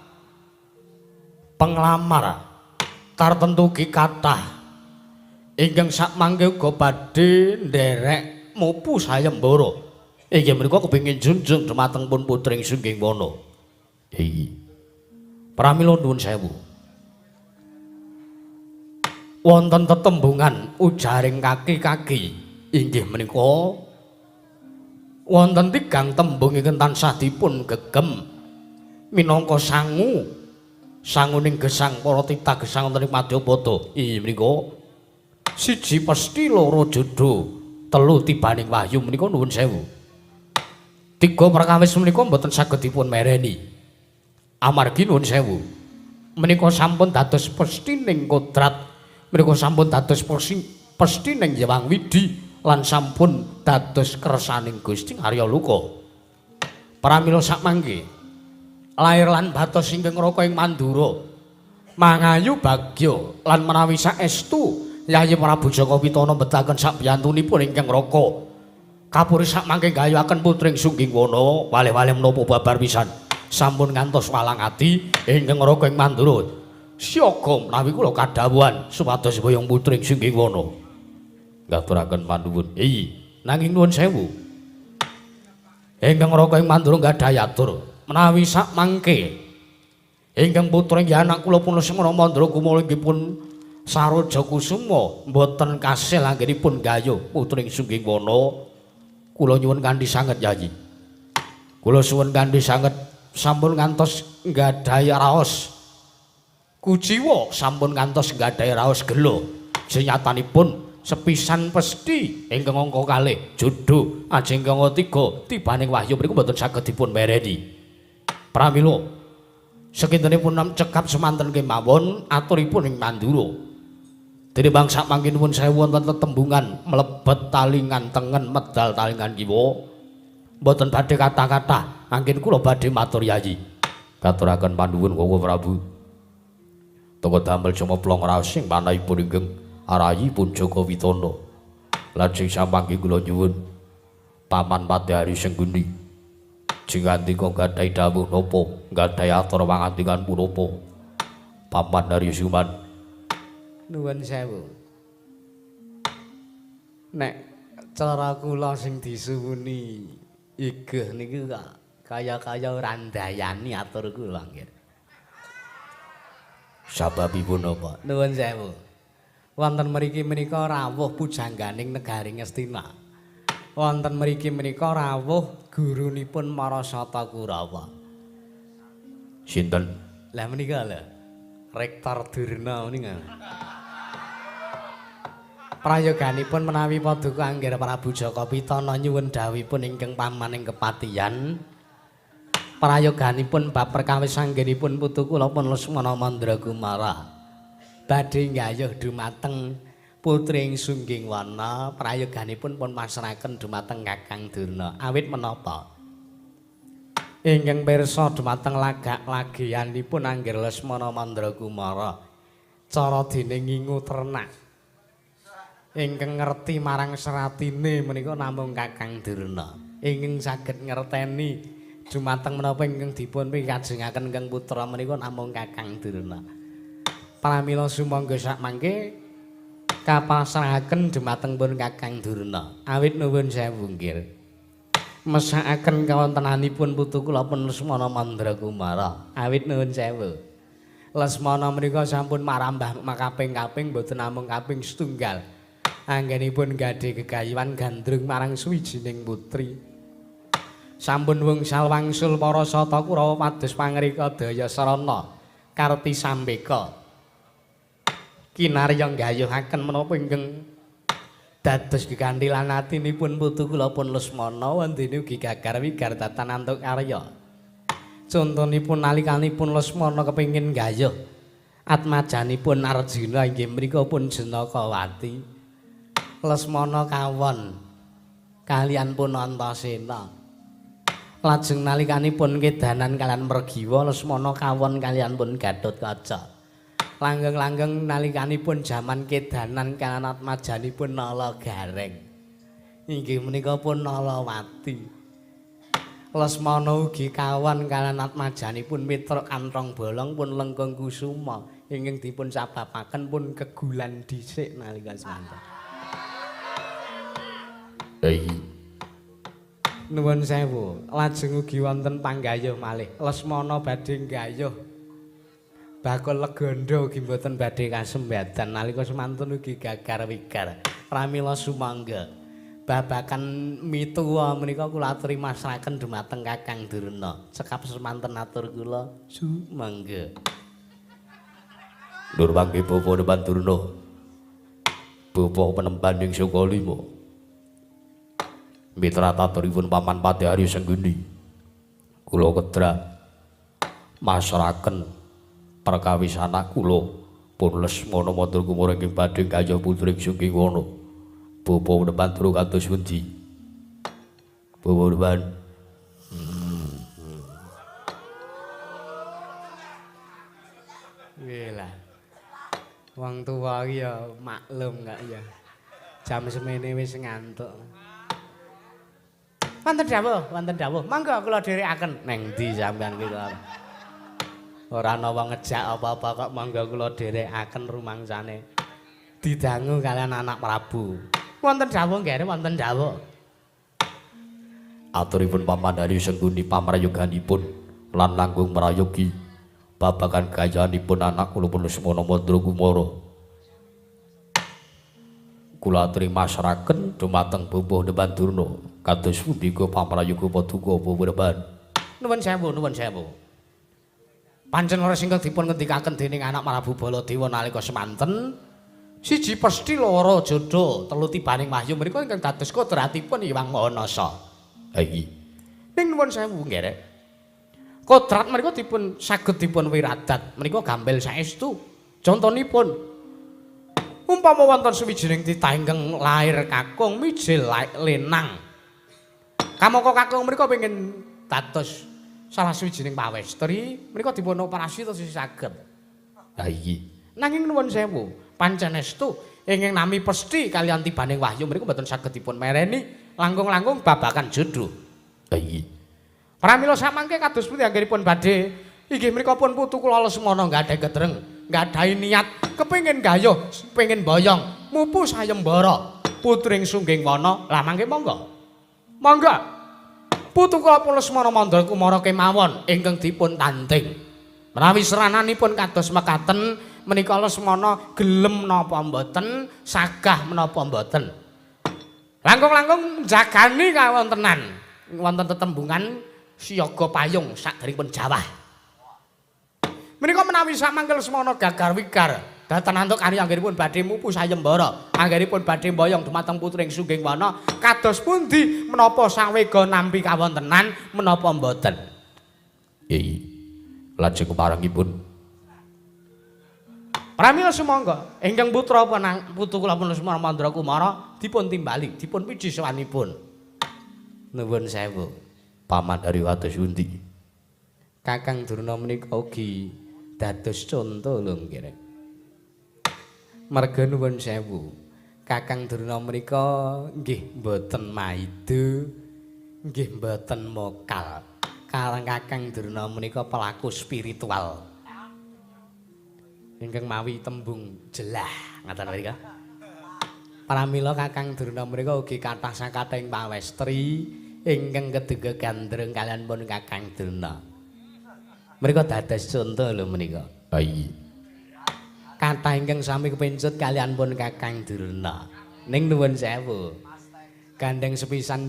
[SPEAKER 1] Penglamar tartentu ugi kathah ingkang sakmangke uga badhe nderek mupu sayembara. Inggih menika kepengin junjung dumateng pun putring Sungging Wana. Iya. Pramila nuwun sewu. Wonten tetembungan ujaring kaki-kaki inggih menika wonten tigang tembung ingkang tansah dipun gegem minangka sangu sanguning gesang para titah gesang wonten ing madyapada. Inggih menika siji pesthi, loro jodho, telu tibaning wahyu menika nuwun sewu. Tiga perkawis menika mboten saged dipun mereni. Amargi nuwun sewu. Menika sampun dados pesthi kodrat, menika sampun dados pesthi Hyang Widhi lan sampun dados kersaning Gusti Arya Loka. Pramila sakmangke lair lan batos ingkang raka ing Mandura mangayu bagya lan menawi saestu Yayi Prabu Jaka Pitana mbetaken sakbiyantunipun ingkang raka kapuri sakmangke gayuhaken putring Sungging Wana waleh-waleh menapa babar pisan sampun ngantos walang ati ingkang raka ing Mandura siaga menawi kula kadhawuhan supados boyong putring Sungging Wana. Ngaturaken panuwun. Iya, nanging nuwun sewu ingkang raka ing Mandura gadhahi atur menawi sakmangke ingkang putra inggih anak kula pun Lesmana Mandra Kumala inggih pun Saroja Kusuma mboten kasil anggenipun gayuh putring Sungging Wana, kula nyuwun kanthi sanget Yayi. Kula suwun kanthi sanget sampun ngantos nggadahi raos kuciwa, sampun ngantos nggadahi raos gela. Senyatanipun sepisan pesthi ingkang angka kalih jodho ajeng ingkang tiga tibaning wahyu mriku mboten saged dipun mereni. Pramila sekintenipun cekap semanten kemawon aturipun ing Mandura. Tinimbang sakmangke nuwun sewu wonten tetembungan mlebet talingan tengen medal talingan kiwa. Mboten badhe kathah-kathah anggen kula badhe matur Yayi. Katuraken panuwun Koko Prabu. Toko damel cumeplong raos ing manahipun ingkang arayipun Jaka Pitana. Lajeng samangke kula nyuwun Paman Padhari Sengguni. Jingandika gadhahi dawuh napa, gadhahi atur pangandikan punapa? Paman Hari Suman.
[SPEAKER 2] Nuwun sewu. Nek cara kula sing disuwuni igeh niku kok kaya-kaya ora ndayani atur kula nggih.
[SPEAKER 1] Sababipun napa?
[SPEAKER 2] Nuwun sewu. Wonten mriki menika rawuh pujangganing negari Ngastina. Wonten mriki menika rawuh gurunipun Marasata Kurawa.
[SPEAKER 1] Sinten?
[SPEAKER 2] Lah menika lho. Rektor Durna menika. Prayoganipun menawi paduka Angger Prabu Jaka Pitana nyuwun dawuhipun ingkang paman ing kepatihan. Prayoganipun bab perkawis anggenipun putu kula pun Lesmana Mandra Kumara. Badhe nggayuh dumateng putri ing Sungging Wana, prayoganipun pun pasrahaken dumateng Kakang Durna. Awit menapa? Ingkang pirsa dumateng lagak lagianipun Angger Lesmana Mandra Kumara. Cara dene ngingu ternak ingkang ngerti marang seratine menika namung Kakang Durna. Ingkang saged ngerteni dumateng menapa ingkang dipun pikajengaken ingkang putra menika namung Kakang Durna. Pramila sumangga sakmangke kapasrahaken dumateng pun Kakang Durna. Awit nuwun sewu nggih. Mesakaken kawontenanipun putu kula pun Lesmana Mandra Kumara. Awit nuwun sewu. Lesmana menika sampun marambah makaping-kaping mboten namung kaping setunggal. Anggenipun gadhe gegayuhan gandrung marang suwijining putri. Sampun wungsal wangsul para sata Kurawa pados pangrika daya sarana karti sambeka. Kinarya nggayuhaken menapa ingkang dados geganthilan atinipun putu kula pun Lesmana wondene ugi gagar wigar datan antuk karya. Contonipun nalikanipun Lesmana kepengin nggayuh atmajanipun Arjuna inggih menika pun Janakawati. Lesmana kawon kalian pun Antasena. Lajeng nalikanipun kedanan kalian Mergiwa Lesmana kawon kalian pun Gatotkaca. Langgeng-langgeng nalikanipun jaman kedanan kalian atmajanipun Nala Gareng. Inggih menika pun Nalawati. Lesmana ugi kawan kaliyan atmajanipun Mitra Kanthong Bolong pun Lengkung Kusuma ingkang dipun sababaken pun kegulan dhisik nalika semanten. Nuwun sewu, lajeng ugi wonten panggayuh malih. Lesmana badhe nggayuh bakul legandha ugi mboten badhe kasembadan nalika semanten ugi gagar wigar. Pramila sumangga. Babakan mituwa menika kula aturi masraken dumateng Kakang Durna. Cekap semanten atur kula sumangga.
[SPEAKER 1] Nur mangke bapa Depan Durna. Bapa penemban ing Sukalima. Mitra taturipun Paman Patih Arya Sengguni. Kula kedra masraken perkawis anak kula pun Lesmana Mandra Kumara ingkang badhe gayuh putri Sunggiwana. Bapa Depan Durna kados pundi? Bapa Depan.
[SPEAKER 2] Nggih lah. Wong tuwa iki ya maklum kak ya. Jam semene wis ngantuk. Wonten dawuh, wonten dawuh. Monggo kula dherekaken. Neng ndi sampean ki kok? Ora ana wong ngejak apa-apa kok monggo kula dherekaken rumangsane. Didangu kalian anak Prabu. Wonten dawuh nggih, wonten dawuh.
[SPEAKER 1] Aturipun Paman Arya Sengguni pamrayoganipun lan langkung mrayogi babagan gayanipun anak kula pun Lesmana Mandra Kumara. Kula aturi masraken dumateng Bapa Depan Durna kados pundi pamrayoga paduka Bapa Depan.
[SPEAKER 2] Nuwun sewu, nuwun sewu. Pancen leres ingkang dipun ngendikaken dening anak Prabu Baladewa nalika semanten siji pesthi loro jodho telu tibaning wahyu menika ingkang dados kodratipun Hyang Maha Nasa.
[SPEAKER 1] Ha iki.
[SPEAKER 2] Ning nuwun sewu nggih. Kodrat menika dipun saged dipun wiradat menika gambel saestu. Contonipun umpama wonten suwijining titah ingkang lair kakung mijil lenang. Kamangka kakung menika pengin dados salah suwijining pawestri menika dipun operasi terus saged.
[SPEAKER 1] Ha iki.
[SPEAKER 2] Nanging nuwun sewu, pancen estu ingkang nami pesthi kaliyan tibaning wahyu menika mboten saged dipun mereni langkung-langkung babagan jodho.
[SPEAKER 1] Ha iki.
[SPEAKER 2] Pramila samangke kados pundi anggenipun badhe inggih menika pun putu kula Lesmana nggadahi kedreng, nggadahi niat kepengin gayuh, pengin boyong, mupu sayembara putring Sungging Wana. Lah mangke monggo. Monggo. Putu kula pun Lesmana Mandra Kumara kemawon ingkang dipun tanding. Menawi serananipun kados mekaten menika Lesmana gelem napa mboten, sagah menapa mboten. Langkung-langkung jagani kawontenan wonten tetembungan siaga payung sakderengipun jawah. Menika menawi samangke Lesmana gagar wigar dhateng antuk karya anggenipun badhe mupu sayembara, anggenipun badhe mboyong dumateng putring Sungging Wana, kados pundi menapa sawega nampi kawontenan menapa mboten?
[SPEAKER 1] Iya. Lajeng keparengipun
[SPEAKER 2] pramila sumangga ingkang putra putu kula pun Lesmana Mandra Kumara dipun timbali, dipun piji sowanipun. Nuwun sewu.
[SPEAKER 1] Paman dari kados pundi?
[SPEAKER 2] Kakang Durna menika ugi dados conto lho nggih. Merga nuwun sewu. Kakang Durna menika nggih mboten maido, nggih mboten mokal. Karang Kakang Durna menika pelaku spiritual. Ingkang mawi tembung jelah ngaten mrika. Pramila Kakang Durna menika ugi kathah sakathahing pawestri ingkang keduga gandrung kaliyan pun Kakang Durna. Menika dados conto lho menika.
[SPEAKER 1] Ha iki.
[SPEAKER 2] Kathah ingkang sami kepencut kaliyan pun Kakang Durna. Ning nuwun sewu. Gandeng sepisan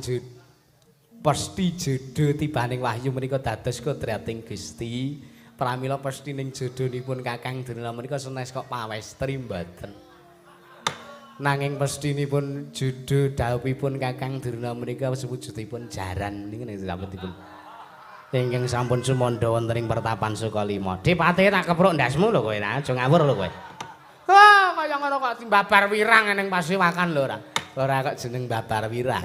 [SPEAKER 2] pesthi jodho tibaning wahyu menika dados kodrating Gusti. Pramila pesthi ning jodhonipun Kakang Durna menika senes kok pawestri mboten. Nanging pesthinipun jodho dhawuhipun Kakang Durna menika sewujudipun jaran niku nek dipun ingkang sampun sumandha wonten ing pertapan Sukalima. Dipate tak kepruk ndasmu lho kowe, aja ngawur lho kowe. Wah, kaya ngono kok babar wirang ning pasewakan lho ora. Ora kok jeneng babar wirang.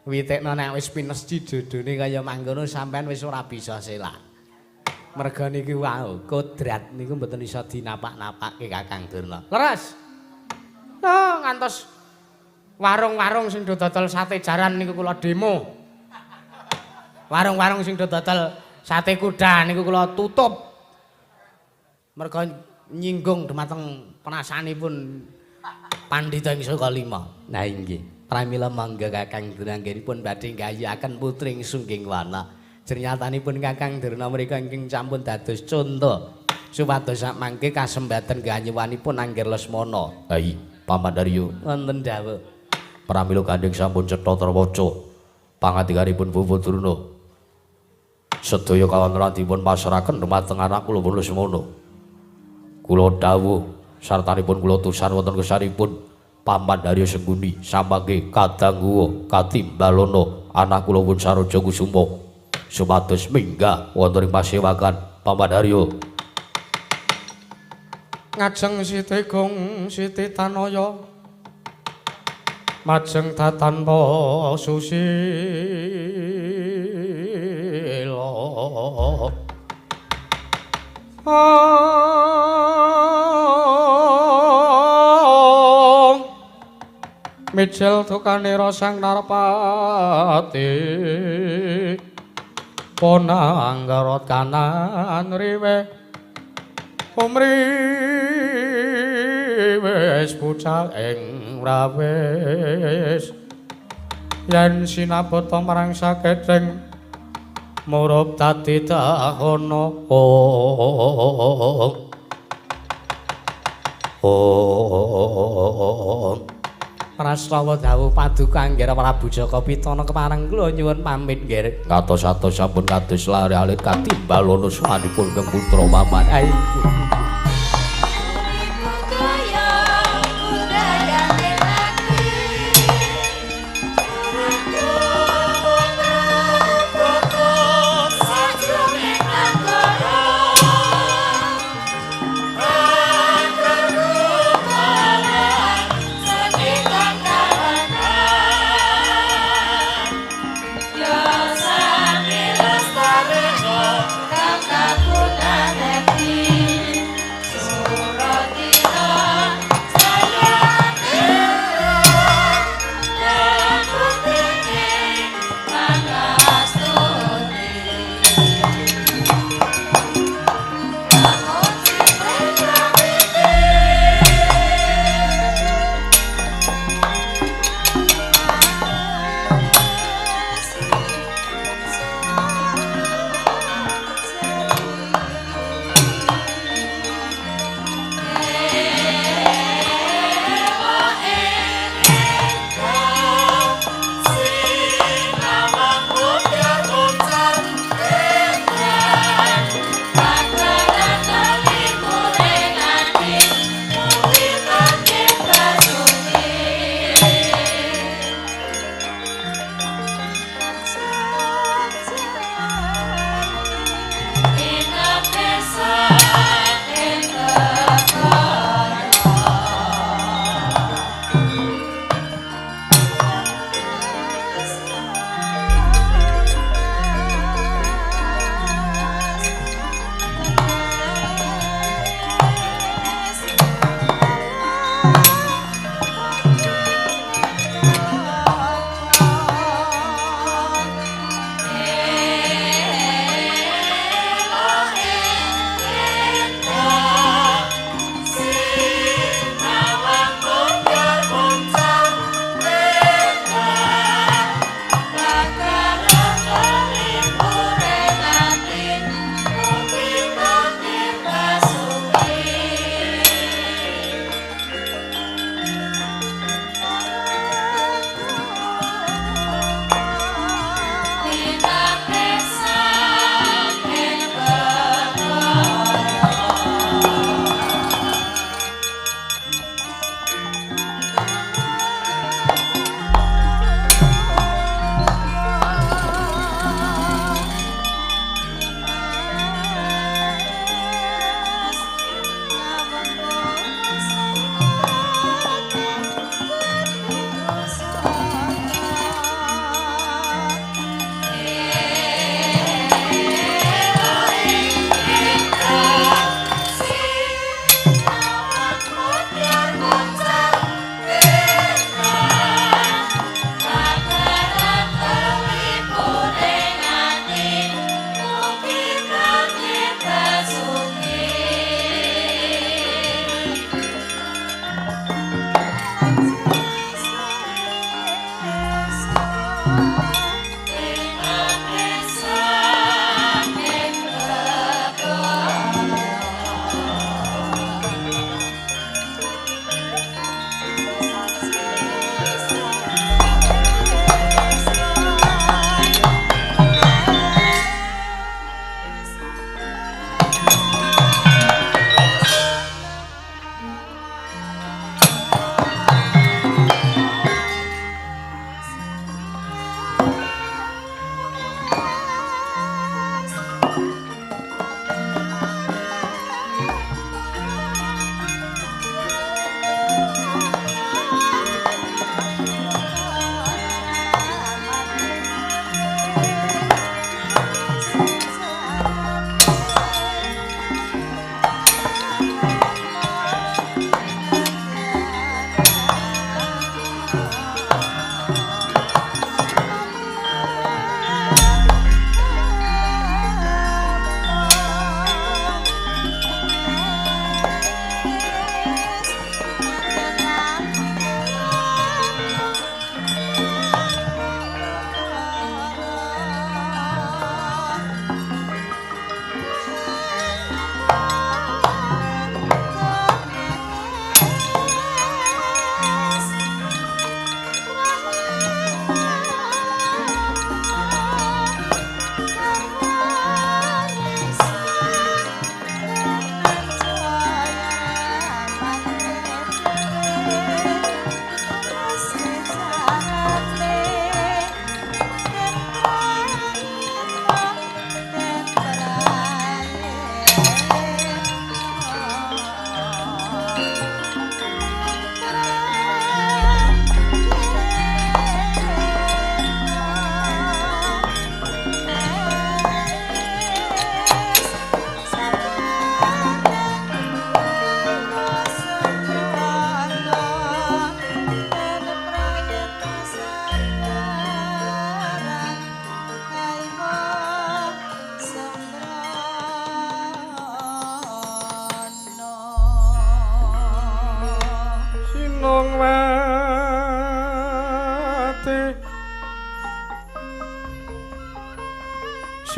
[SPEAKER 2] Witekno nek wis pinesci jodhone kaya mangkono sampean wis ora bisa selak. Merga niki wau kodrat niku mboten iso dinapak-napake Kakang Durna. Leres. Oh, ngantos warung-warung sing do dodol sate jaran niku kula demo. Warung-warung sing do dodol sate kuda niku kula tutup. Merga nyinggung dumateng perasaanipun pandhita ing saka lima. Nah inggih. Pramila mangga Kakang Durna anggenipun badhe nggayuhaken putri ing Sungging Wana. Jernyatanipun Kakang Durna mriku ingkang sampun dados conto supados sakmangke kasembaten ganyuwanipun Angger Lesmana.
[SPEAKER 1] Hai, Paman Daryo.
[SPEAKER 2] Wonten dawuh.
[SPEAKER 1] Pramila gandheng sampun cetha trawaca pangandikanipun Bapak Durna. Sedaya kawontenan dipun pasrahaken dumateng anak kula pun Lesmana. Kula dawuh sartanipun kula tusan wonten kesanipun Paman Daryo Sengkuni samangke kadangguwa katimbalana anak kula pun Saroja Kusuma supados minggah wonten ing pasewakan Paman Daryo.
[SPEAKER 2] Ngajeng Siti Gung Siti Tanaya majeng tatanpa susila. Mijil dukanira sang Narpati ponanggarot kanan riwe umriwis bucal ing rawis yen sinabata marang sakething murup dadi dahana. Prastawa dawuh paduka Anggara Prabu Jaka Pitana kepareng kula nyuwun pamit nggih.
[SPEAKER 1] Ngatos-atos sampun kados lare alit katimbalana swanipun keng putra Paman.
[SPEAKER 2] Ayo.
[SPEAKER 3] Kakak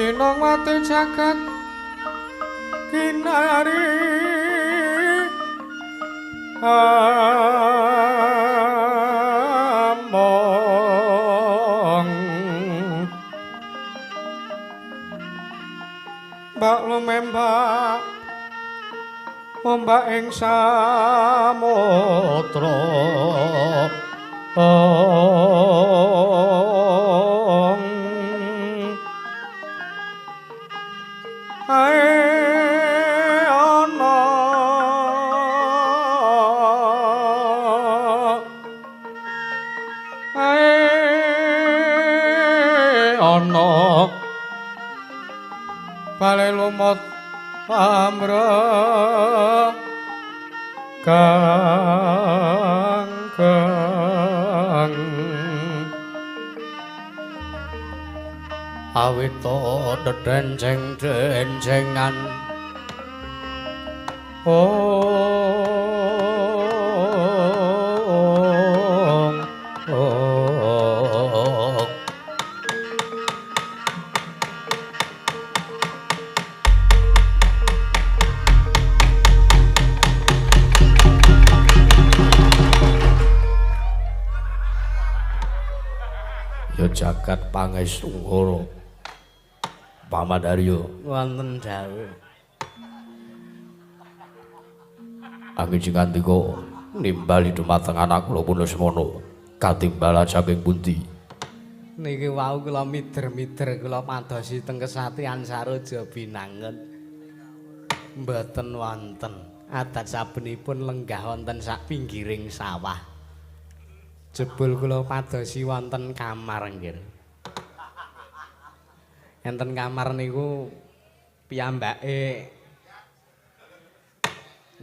[SPEAKER 2] Sinongwati jagat kinari among mbak lumembak ombak ing samudra. Ae ana ae ana bale lumut pamre kang kang awita dedenceng-dencengan ong ong.
[SPEAKER 1] Ya jagat pangestungkara Paman Arya
[SPEAKER 2] wonten dawuh.
[SPEAKER 1] Angin sing ngandika nimbali dumateng anak kula pun Lesmana katimbalan saking pundi?
[SPEAKER 2] Niki wau kula mider-mider kula padosi teng Kesatian Saroja Binangun. Mboten wonten. Adat sabenipun lenggah wonten sak pinggiring sawah. Jebul kula padosi wonten kamar nggih. Enten kamar niku piyambake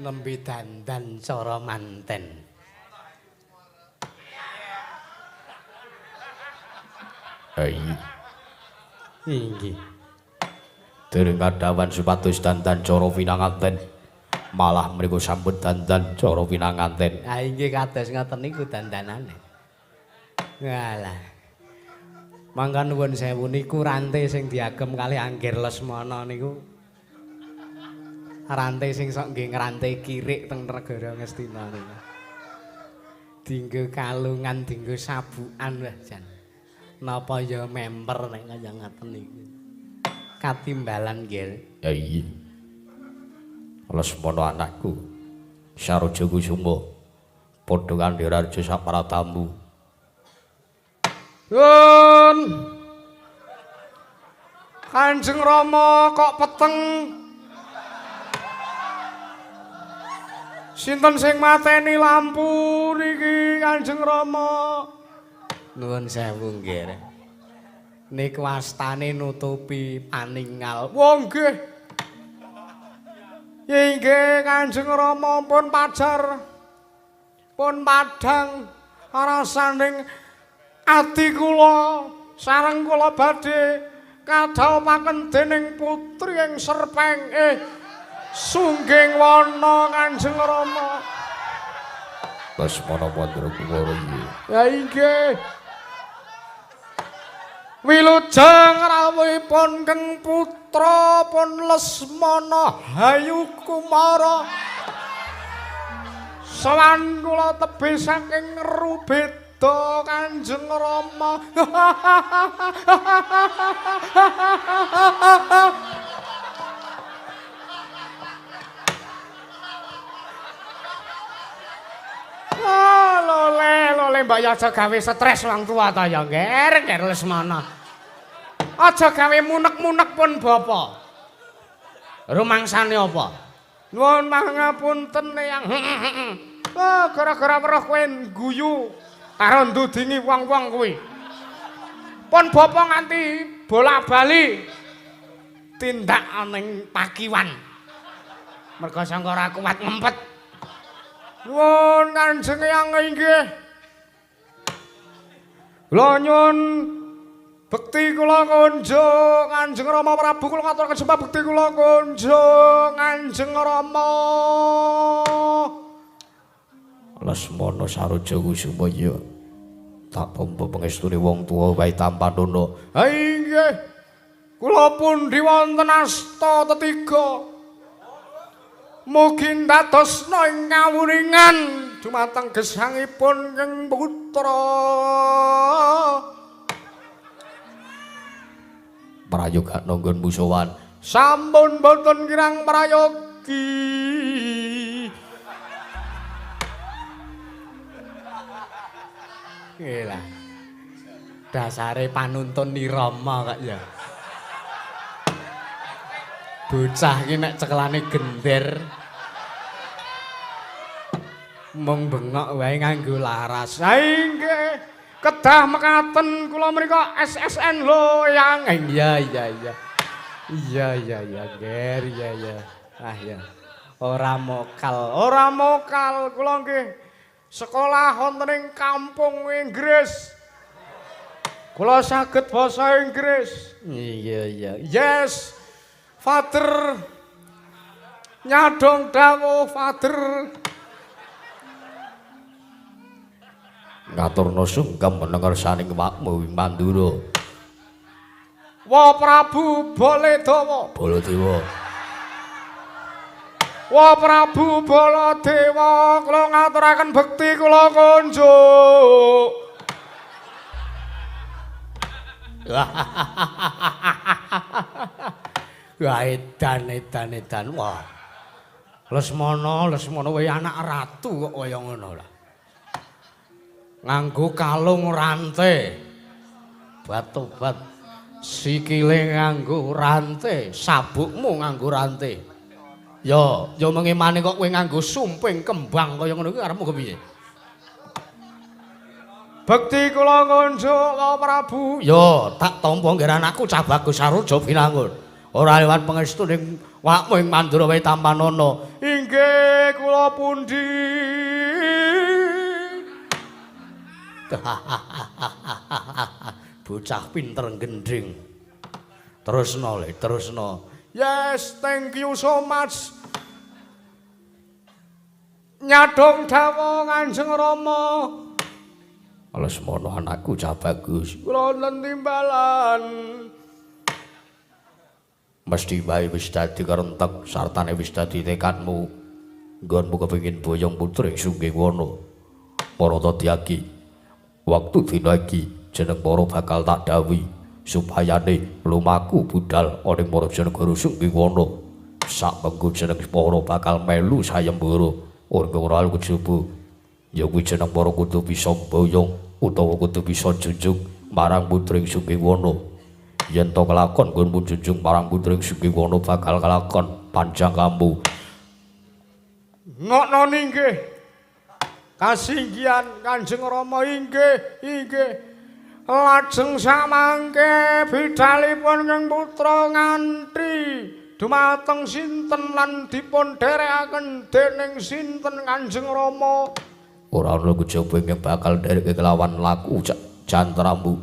[SPEAKER 2] nembe dandan cara manten.
[SPEAKER 1] Ayi.
[SPEAKER 2] Inggih.
[SPEAKER 1] Dereng kadhawan supados dandan cara pinanganten. Malah mriku sampun dandan cara pinanganten.
[SPEAKER 2] Ha inggih kados ngoten niku dandanane. Walah. Mangka nuwun sewu niku rante sing diagem kalih Anggir Lesmana niku. Rante sing sok nggih ngrante kirik teng negara Ngastina niku. Dinggo kalungan, dinggo sabukan wah jan. Napa ya memper nek kaya ngaten niku. Katimbalan nggih.
[SPEAKER 1] Ya iya. Lesmana anakku Saroja Kusuma padha kandhiraja sapratamu.
[SPEAKER 2] Yun. Kanjeng Rama kok peteng. Sinten sing mateni lampu niki Kanjeng Rama? Nuwun sewu nggih. Niku astane nutupi paningal. Wah nggih. Inggih Kanjeng Rama pun pajar. Pun padhang rasaning ati kula sareng kula badhe kadhawuhaken dening putri ing Serpeng Sungging wana Kanjeng Rama.
[SPEAKER 1] Lesmana Mandra Kumara iki.
[SPEAKER 2] Ya inggih. Wilujeng rawuhipun Keng Putra pun Lesmana Hayu Kumara. Sowan kula tebih saking Rubeda Kanjeng Rama. Ah, lole, lole mbak ya aja gawe stres wong tua ta ya, Nger, Nger Lesmana. Aja gawe munek-munek pun bapa. Rumangsane apa? Nuwun pangapunten Eyang. Oh, gara-gara weruh kowe guyu karo ndudingi wong-wong kuwi. Pun bapa nganti bola-bali tindak ning pakiwan. Merga sangka ora kuat ngempet. Nuwun Kanjeng Eyang inggih. Kula nyuwun bekti kula kunjung Kanjeng Rama Prabu kula ngaturaken sembah bekti kula kunjung Kanjeng Rama.
[SPEAKER 1] Lesmana Saroja Kusuma ya. Tak tampa pangestune wong tuwa wae tampanana.
[SPEAKER 2] Ha inggih. Kula pundi wonten asta tetiga. Mugi ndadosna ing kawuningan dumateng gesangipun ing putra.
[SPEAKER 1] Prayoga nanggon musuhan.
[SPEAKER 2] Sampun boten kirang prayogi. Nggih. Dasare panuntun nirama kok ya. Bocah iki nek cekelane gender mung bengok wae nganggo laras. Ha inggih, kedah mekaten kula mriku SSN lho yang. Iya iya iya. Iya iya iya, Ger, iya iya. Ah ya. Ora mokal, ora mokal kula nggih. Sekolah wonten ing kampung Inggris. Kula saged basa Inggris. Iya iya. Yes. Father nyadong dawuh Father.
[SPEAKER 1] Ngaturna sungkem menengersaning wakmu ing Mandura.
[SPEAKER 2] Wa Prabu Baladewa.
[SPEAKER 1] Baladewa.
[SPEAKER 2] Wa Prabu Baladewa, kula ngaturaken bekti kula kunjuk.
[SPEAKER 1] Wah edan edan edan. Wah. Lesmana, Lesmana wae anak ratu kok kaya ngono lah. Nganggo kalung rante. Batobat sikile nganggo rante, sabukmu nganggo rante. Yo, yo mengemane kok kowe nganggo sumping kembang kaya ngono kuwi karepmu kepiye?
[SPEAKER 2] Bekti kula ngunjuk Wa Prabu.
[SPEAKER 1] Yo, tak tampa nggih anakku cah bagus Saruja Binangun. Ora lewat pangestu ning wakmu ing Mandura wae tampanana.
[SPEAKER 2] Inggih kula pundi.
[SPEAKER 1] Bocah pinter gendhing. Terusno le, terusno.
[SPEAKER 2] Yes, thank you so much. Nyadong dawuh Kanjeng Rama.
[SPEAKER 1] Lesmana anakku cah bagus.
[SPEAKER 2] Kula wonten timbalan.
[SPEAKER 1] Mesti wae wis dadi kerentek sartane wis dadi tekadmu. Nggonmu kepengin boyong putri Sunggiwana. Marata diaki. Waktu dina iki jeneng para bakal tak dawuhi supayane lumaku budal ana ing Marajanegara Sunggiwana. Sak mengko jeneng para bakal melu sayembara ora kejaba. Ya kuwi jeneng para kudu bisa boyong utawa kudu bisa junjung marang putri Sunggiwana. Yen to kelakon nggonmu junjung marang putri Sunggiwana bakal kelakon panjang kamu.
[SPEAKER 2] Ngokno inggih. Kasinggihan Kanjeng Rama inggih, inggih. Lajeng samangke bidalipun ing putra nganti dumateng sinten lan dipun dherekaken dening sinten Kanjeng Rama.
[SPEAKER 1] Ora ana kejaba ingkang bakal ndereke kelawan laku jantramu.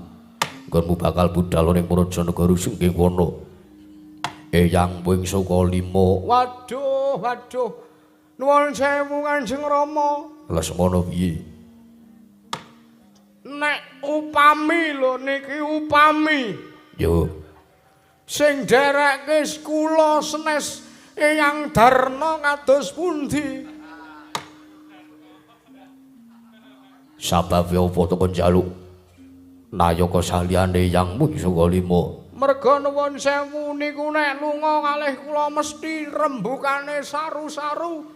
[SPEAKER 1] Nggonmu bakal budal ning Marajanegara Sunggiwana. Eyang wing saka lima.
[SPEAKER 2] Waduh, waduh. Nuwun sewu Kanjeng Rama.
[SPEAKER 1] Lesmana piye?
[SPEAKER 2] Nek upami lho niki upami.
[SPEAKER 1] Yo.
[SPEAKER 2] Sing nderekke kula senes Eyang Darna kados pundi?
[SPEAKER 1] Sababe apa to kon njaluk nayaka saliyane Eyang Mung saka lima?
[SPEAKER 2] Merga nuwun sewu niku nek lunga kalih kula mesti rembukane saru-saru.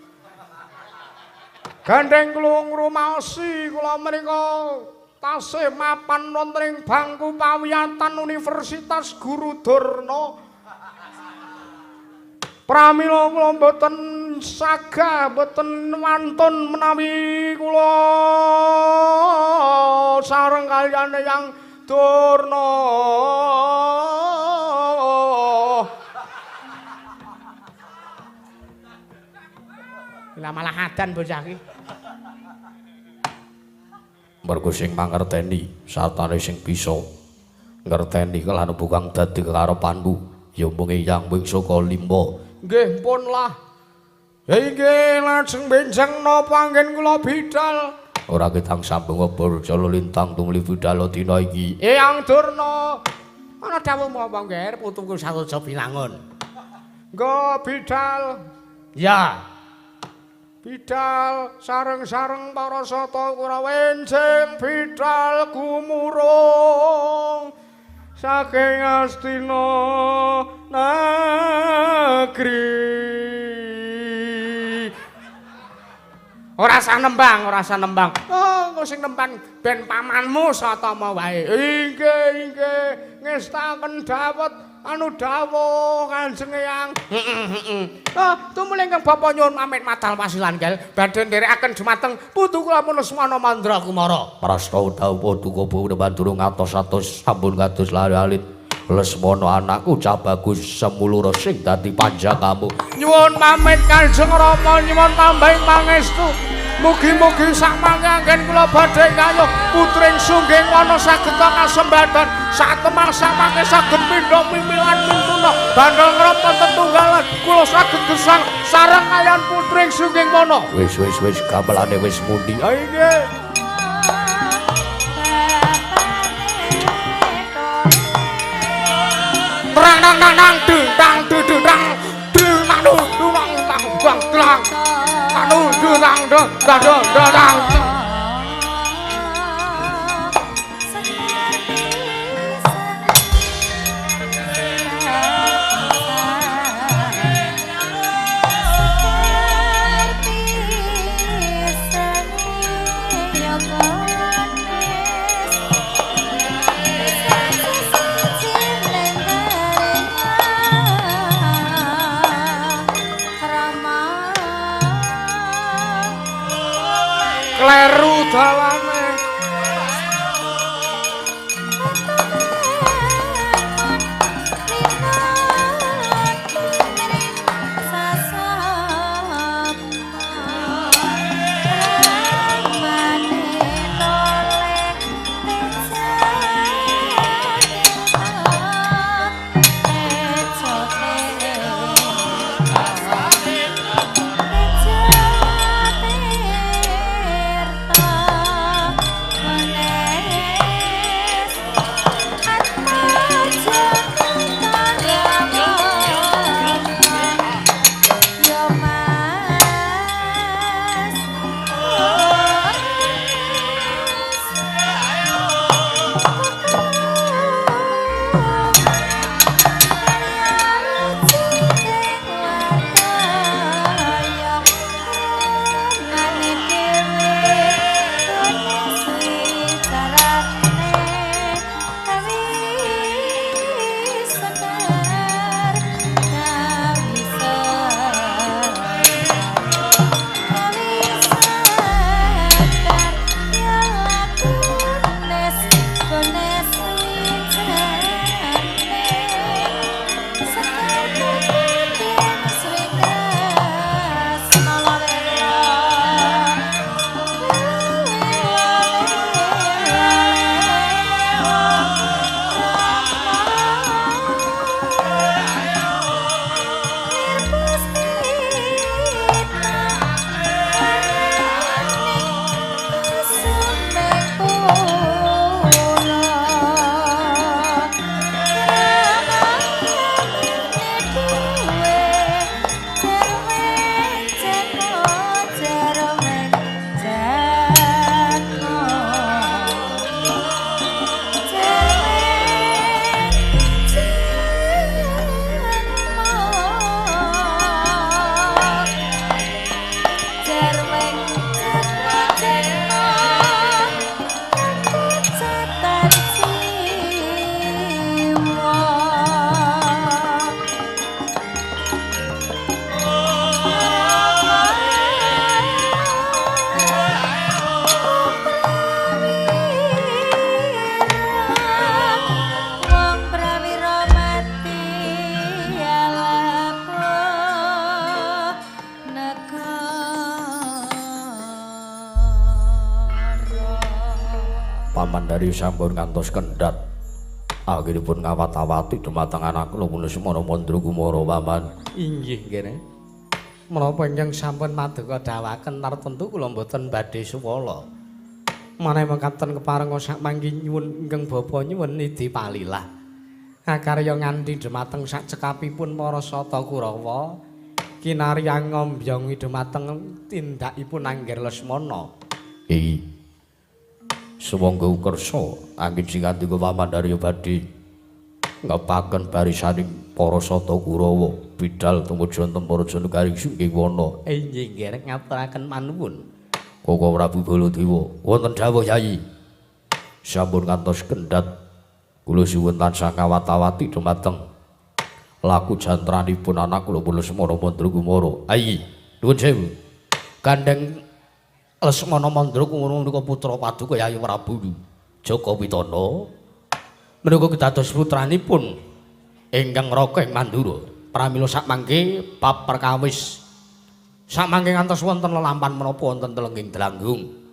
[SPEAKER 2] Gandeng kula ngrumaosi kula menika tasih mapan wonten ing bangku pawiyatan Universitas Guru Durna. Pramila kula mboten sagah, mboten wantun menawi kula sareng kaliyan Eyang Durna. Lah malah adan bocah iki.
[SPEAKER 1] Mergo sing mangerteni sartane sing bisa ngerteni kelan bukang dadi kekarepanmu ya mung Eyang wing saka lima.
[SPEAKER 2] Nggih pun lah. Ya inggih lajeng benjang napa anggen kula bidal.
[SPEAKER 1] Ora ketang sambung obor jala lintang tumuli budal dina iki.
[SPEAKER 2] Eyang Durna. Ana dawuh apa, Ngger? Putuku Saroja Binangun. Nggo bidal. Ya. Bidal sareng-sareng para sata Kurawa enjing bidal gumurung saking Astina negeri. Ora usah nembang, ora usah nembang. Oh, engko sing nembang ben pamanmu Satama wae. Inggih, inggih, ngestaken dawet anu dawuh Kanjeng Eyang. Heeh, heeh. Oh, tumuli ingkang bapa nyuwun pamit madal pasilan gel badhe nderekaken dumateng putu kula Lesmana Mandra Kumara.
[SPEAKER 1] Prasta dawuh paduka Bawa durung atos-atos sampun kados lari alit. Lesmana anakku cah bagus semulura sing dadi panjangamu.
[SPEAKER 2] Nyuwun pamit Kanjeng Rama, nyuwun tambahing pangestu. Mugi-mugi sak mangke anggen kula badhe kayuh putring sungging wana saged kasembadan satemah samangke saged pindha mimilan mintuna bandel ngrempen tetunggalan kula saged gesang sareng kaliyan putring sungging wana.
[SPEAKER 1] Wis wis wis gamelane wis muni.
[SPEAKER 2] Ha inggih. Trang nang nang nang dung tang dung dung tang dung nang dung dung nang tang bang trang anu dung tang dung tang dung tang. Kleru dalane.
[SPEAKER 1] Paman dari sampun ngantos kendhat. Akhiripun ngawat-awati dumateng anak kula Lesmana Mandra Kumara paman.
[SPEAKER 2] Inggih nggih. Menapa ingkang sampun maduka dawaken tartemtu kula mboten badhe suwala. Menawi mekaten kepareng sak mangki nyuwun ingkang bapa nyuwun nidi palilah. Akarya nganti dhumateng sak cekapipun para Sata Kurawa kinarya ngombyongi dhumateng tindakipun Angger Lesmana.
[SPEAKER 1] Iki sumangga kersa angin sing ngandika Pamandarya badhe ngepaken barisaning para Sata Kurawa bidal tumuju wonten para Janagaring Sunggiwana.
[SPEAKER 2] Inggih nggih ngaturaken panuwun.
[SPEAKER 1] Koko Prabu Baladewa wonten dawuh Yayi. Sampun ngantos kendhat kula suwun tansah ngawat-awati dumateng laku jantranipun anak kula Lesmana Mandra Kumara. Ayi, nuwun sewu.
[SPEAKER 2] Gandeng Lesmana Mandra Kumara menika putra paduka Yayi Prabu Jaka Pitana. Menika kedados putranipun ingkang Raka ing Mandura. Pramila sakmangke bab perkawis sakmangke ngantos wonten lelampan menapa wonten telengging Delanggung.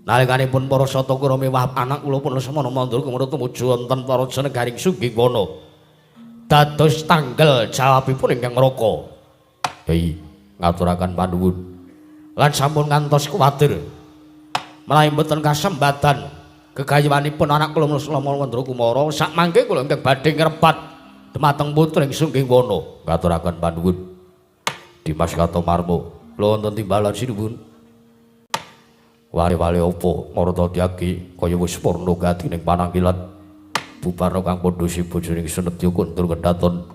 [SPEAKER 2] Nalikanipun para Sata Kurawa mewah anak kula pun Lesmana Mandra Kumara tumuju wonten para Janegaring Sunggiwana. Dados tanggal jawabipun ingkang Raka.
[SPEAKER 1] Hei, ngaturaken panuwun.
[SPEAKER 2] Lan sampun ngantos kuwatir menawi mboten kasembatan gegayuhanipun anak kula Lesmana Mandra Kumara sakmangke kula ingkang badhe ngrebat dumateng putra ing Sunggiwana.
[SPEAKER 1] Ngaturaken panuwun. Dimas Kartomarmo, kula wonten timbalan sinuwun. Wale-wale apa marata tyagi kaya wis purna gati ning panangkilan. Bubarna kang padha sibojone Senetya kundur kendhaton.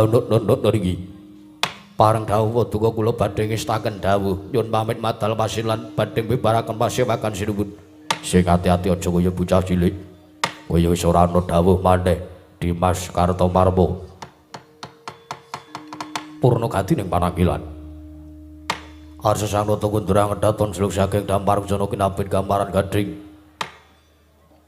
[SPEAKER 1] Nut niki.
[SPEAKER 2] Pareng dawuh paduka kula badhe ngestaken dawuh nyuwun pamit madal pasilan badhe mbibaraken pasewakan sinuwun.
[SPEAKER 1] Sing ati-ati aja kaya bocah cilik. Kaya wis ora ana dawuh maneh Dimas Kartomarmo. Purna gati ning panangkilan. Arsa sang nata kundura ngedaton seluk saking dampar jana kinabin gambaran gading.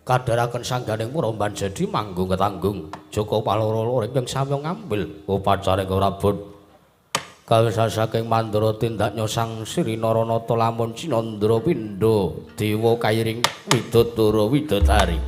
[SPEAKER 2] Kadharaken sangganing puromban jadi manggung ketanggung. Jaka paloro-loro ingkang samya ngambil
[SPEAKER 1] upacare Rabun.
[SPEAKER 2] Kawisa saking Mandura tindaknya sang Sri Naranata lamun cinandra pindha dewa kairing widodara widodari.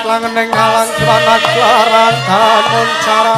[SPEAKER 2] Langeneng alang jiwana klaran damun cara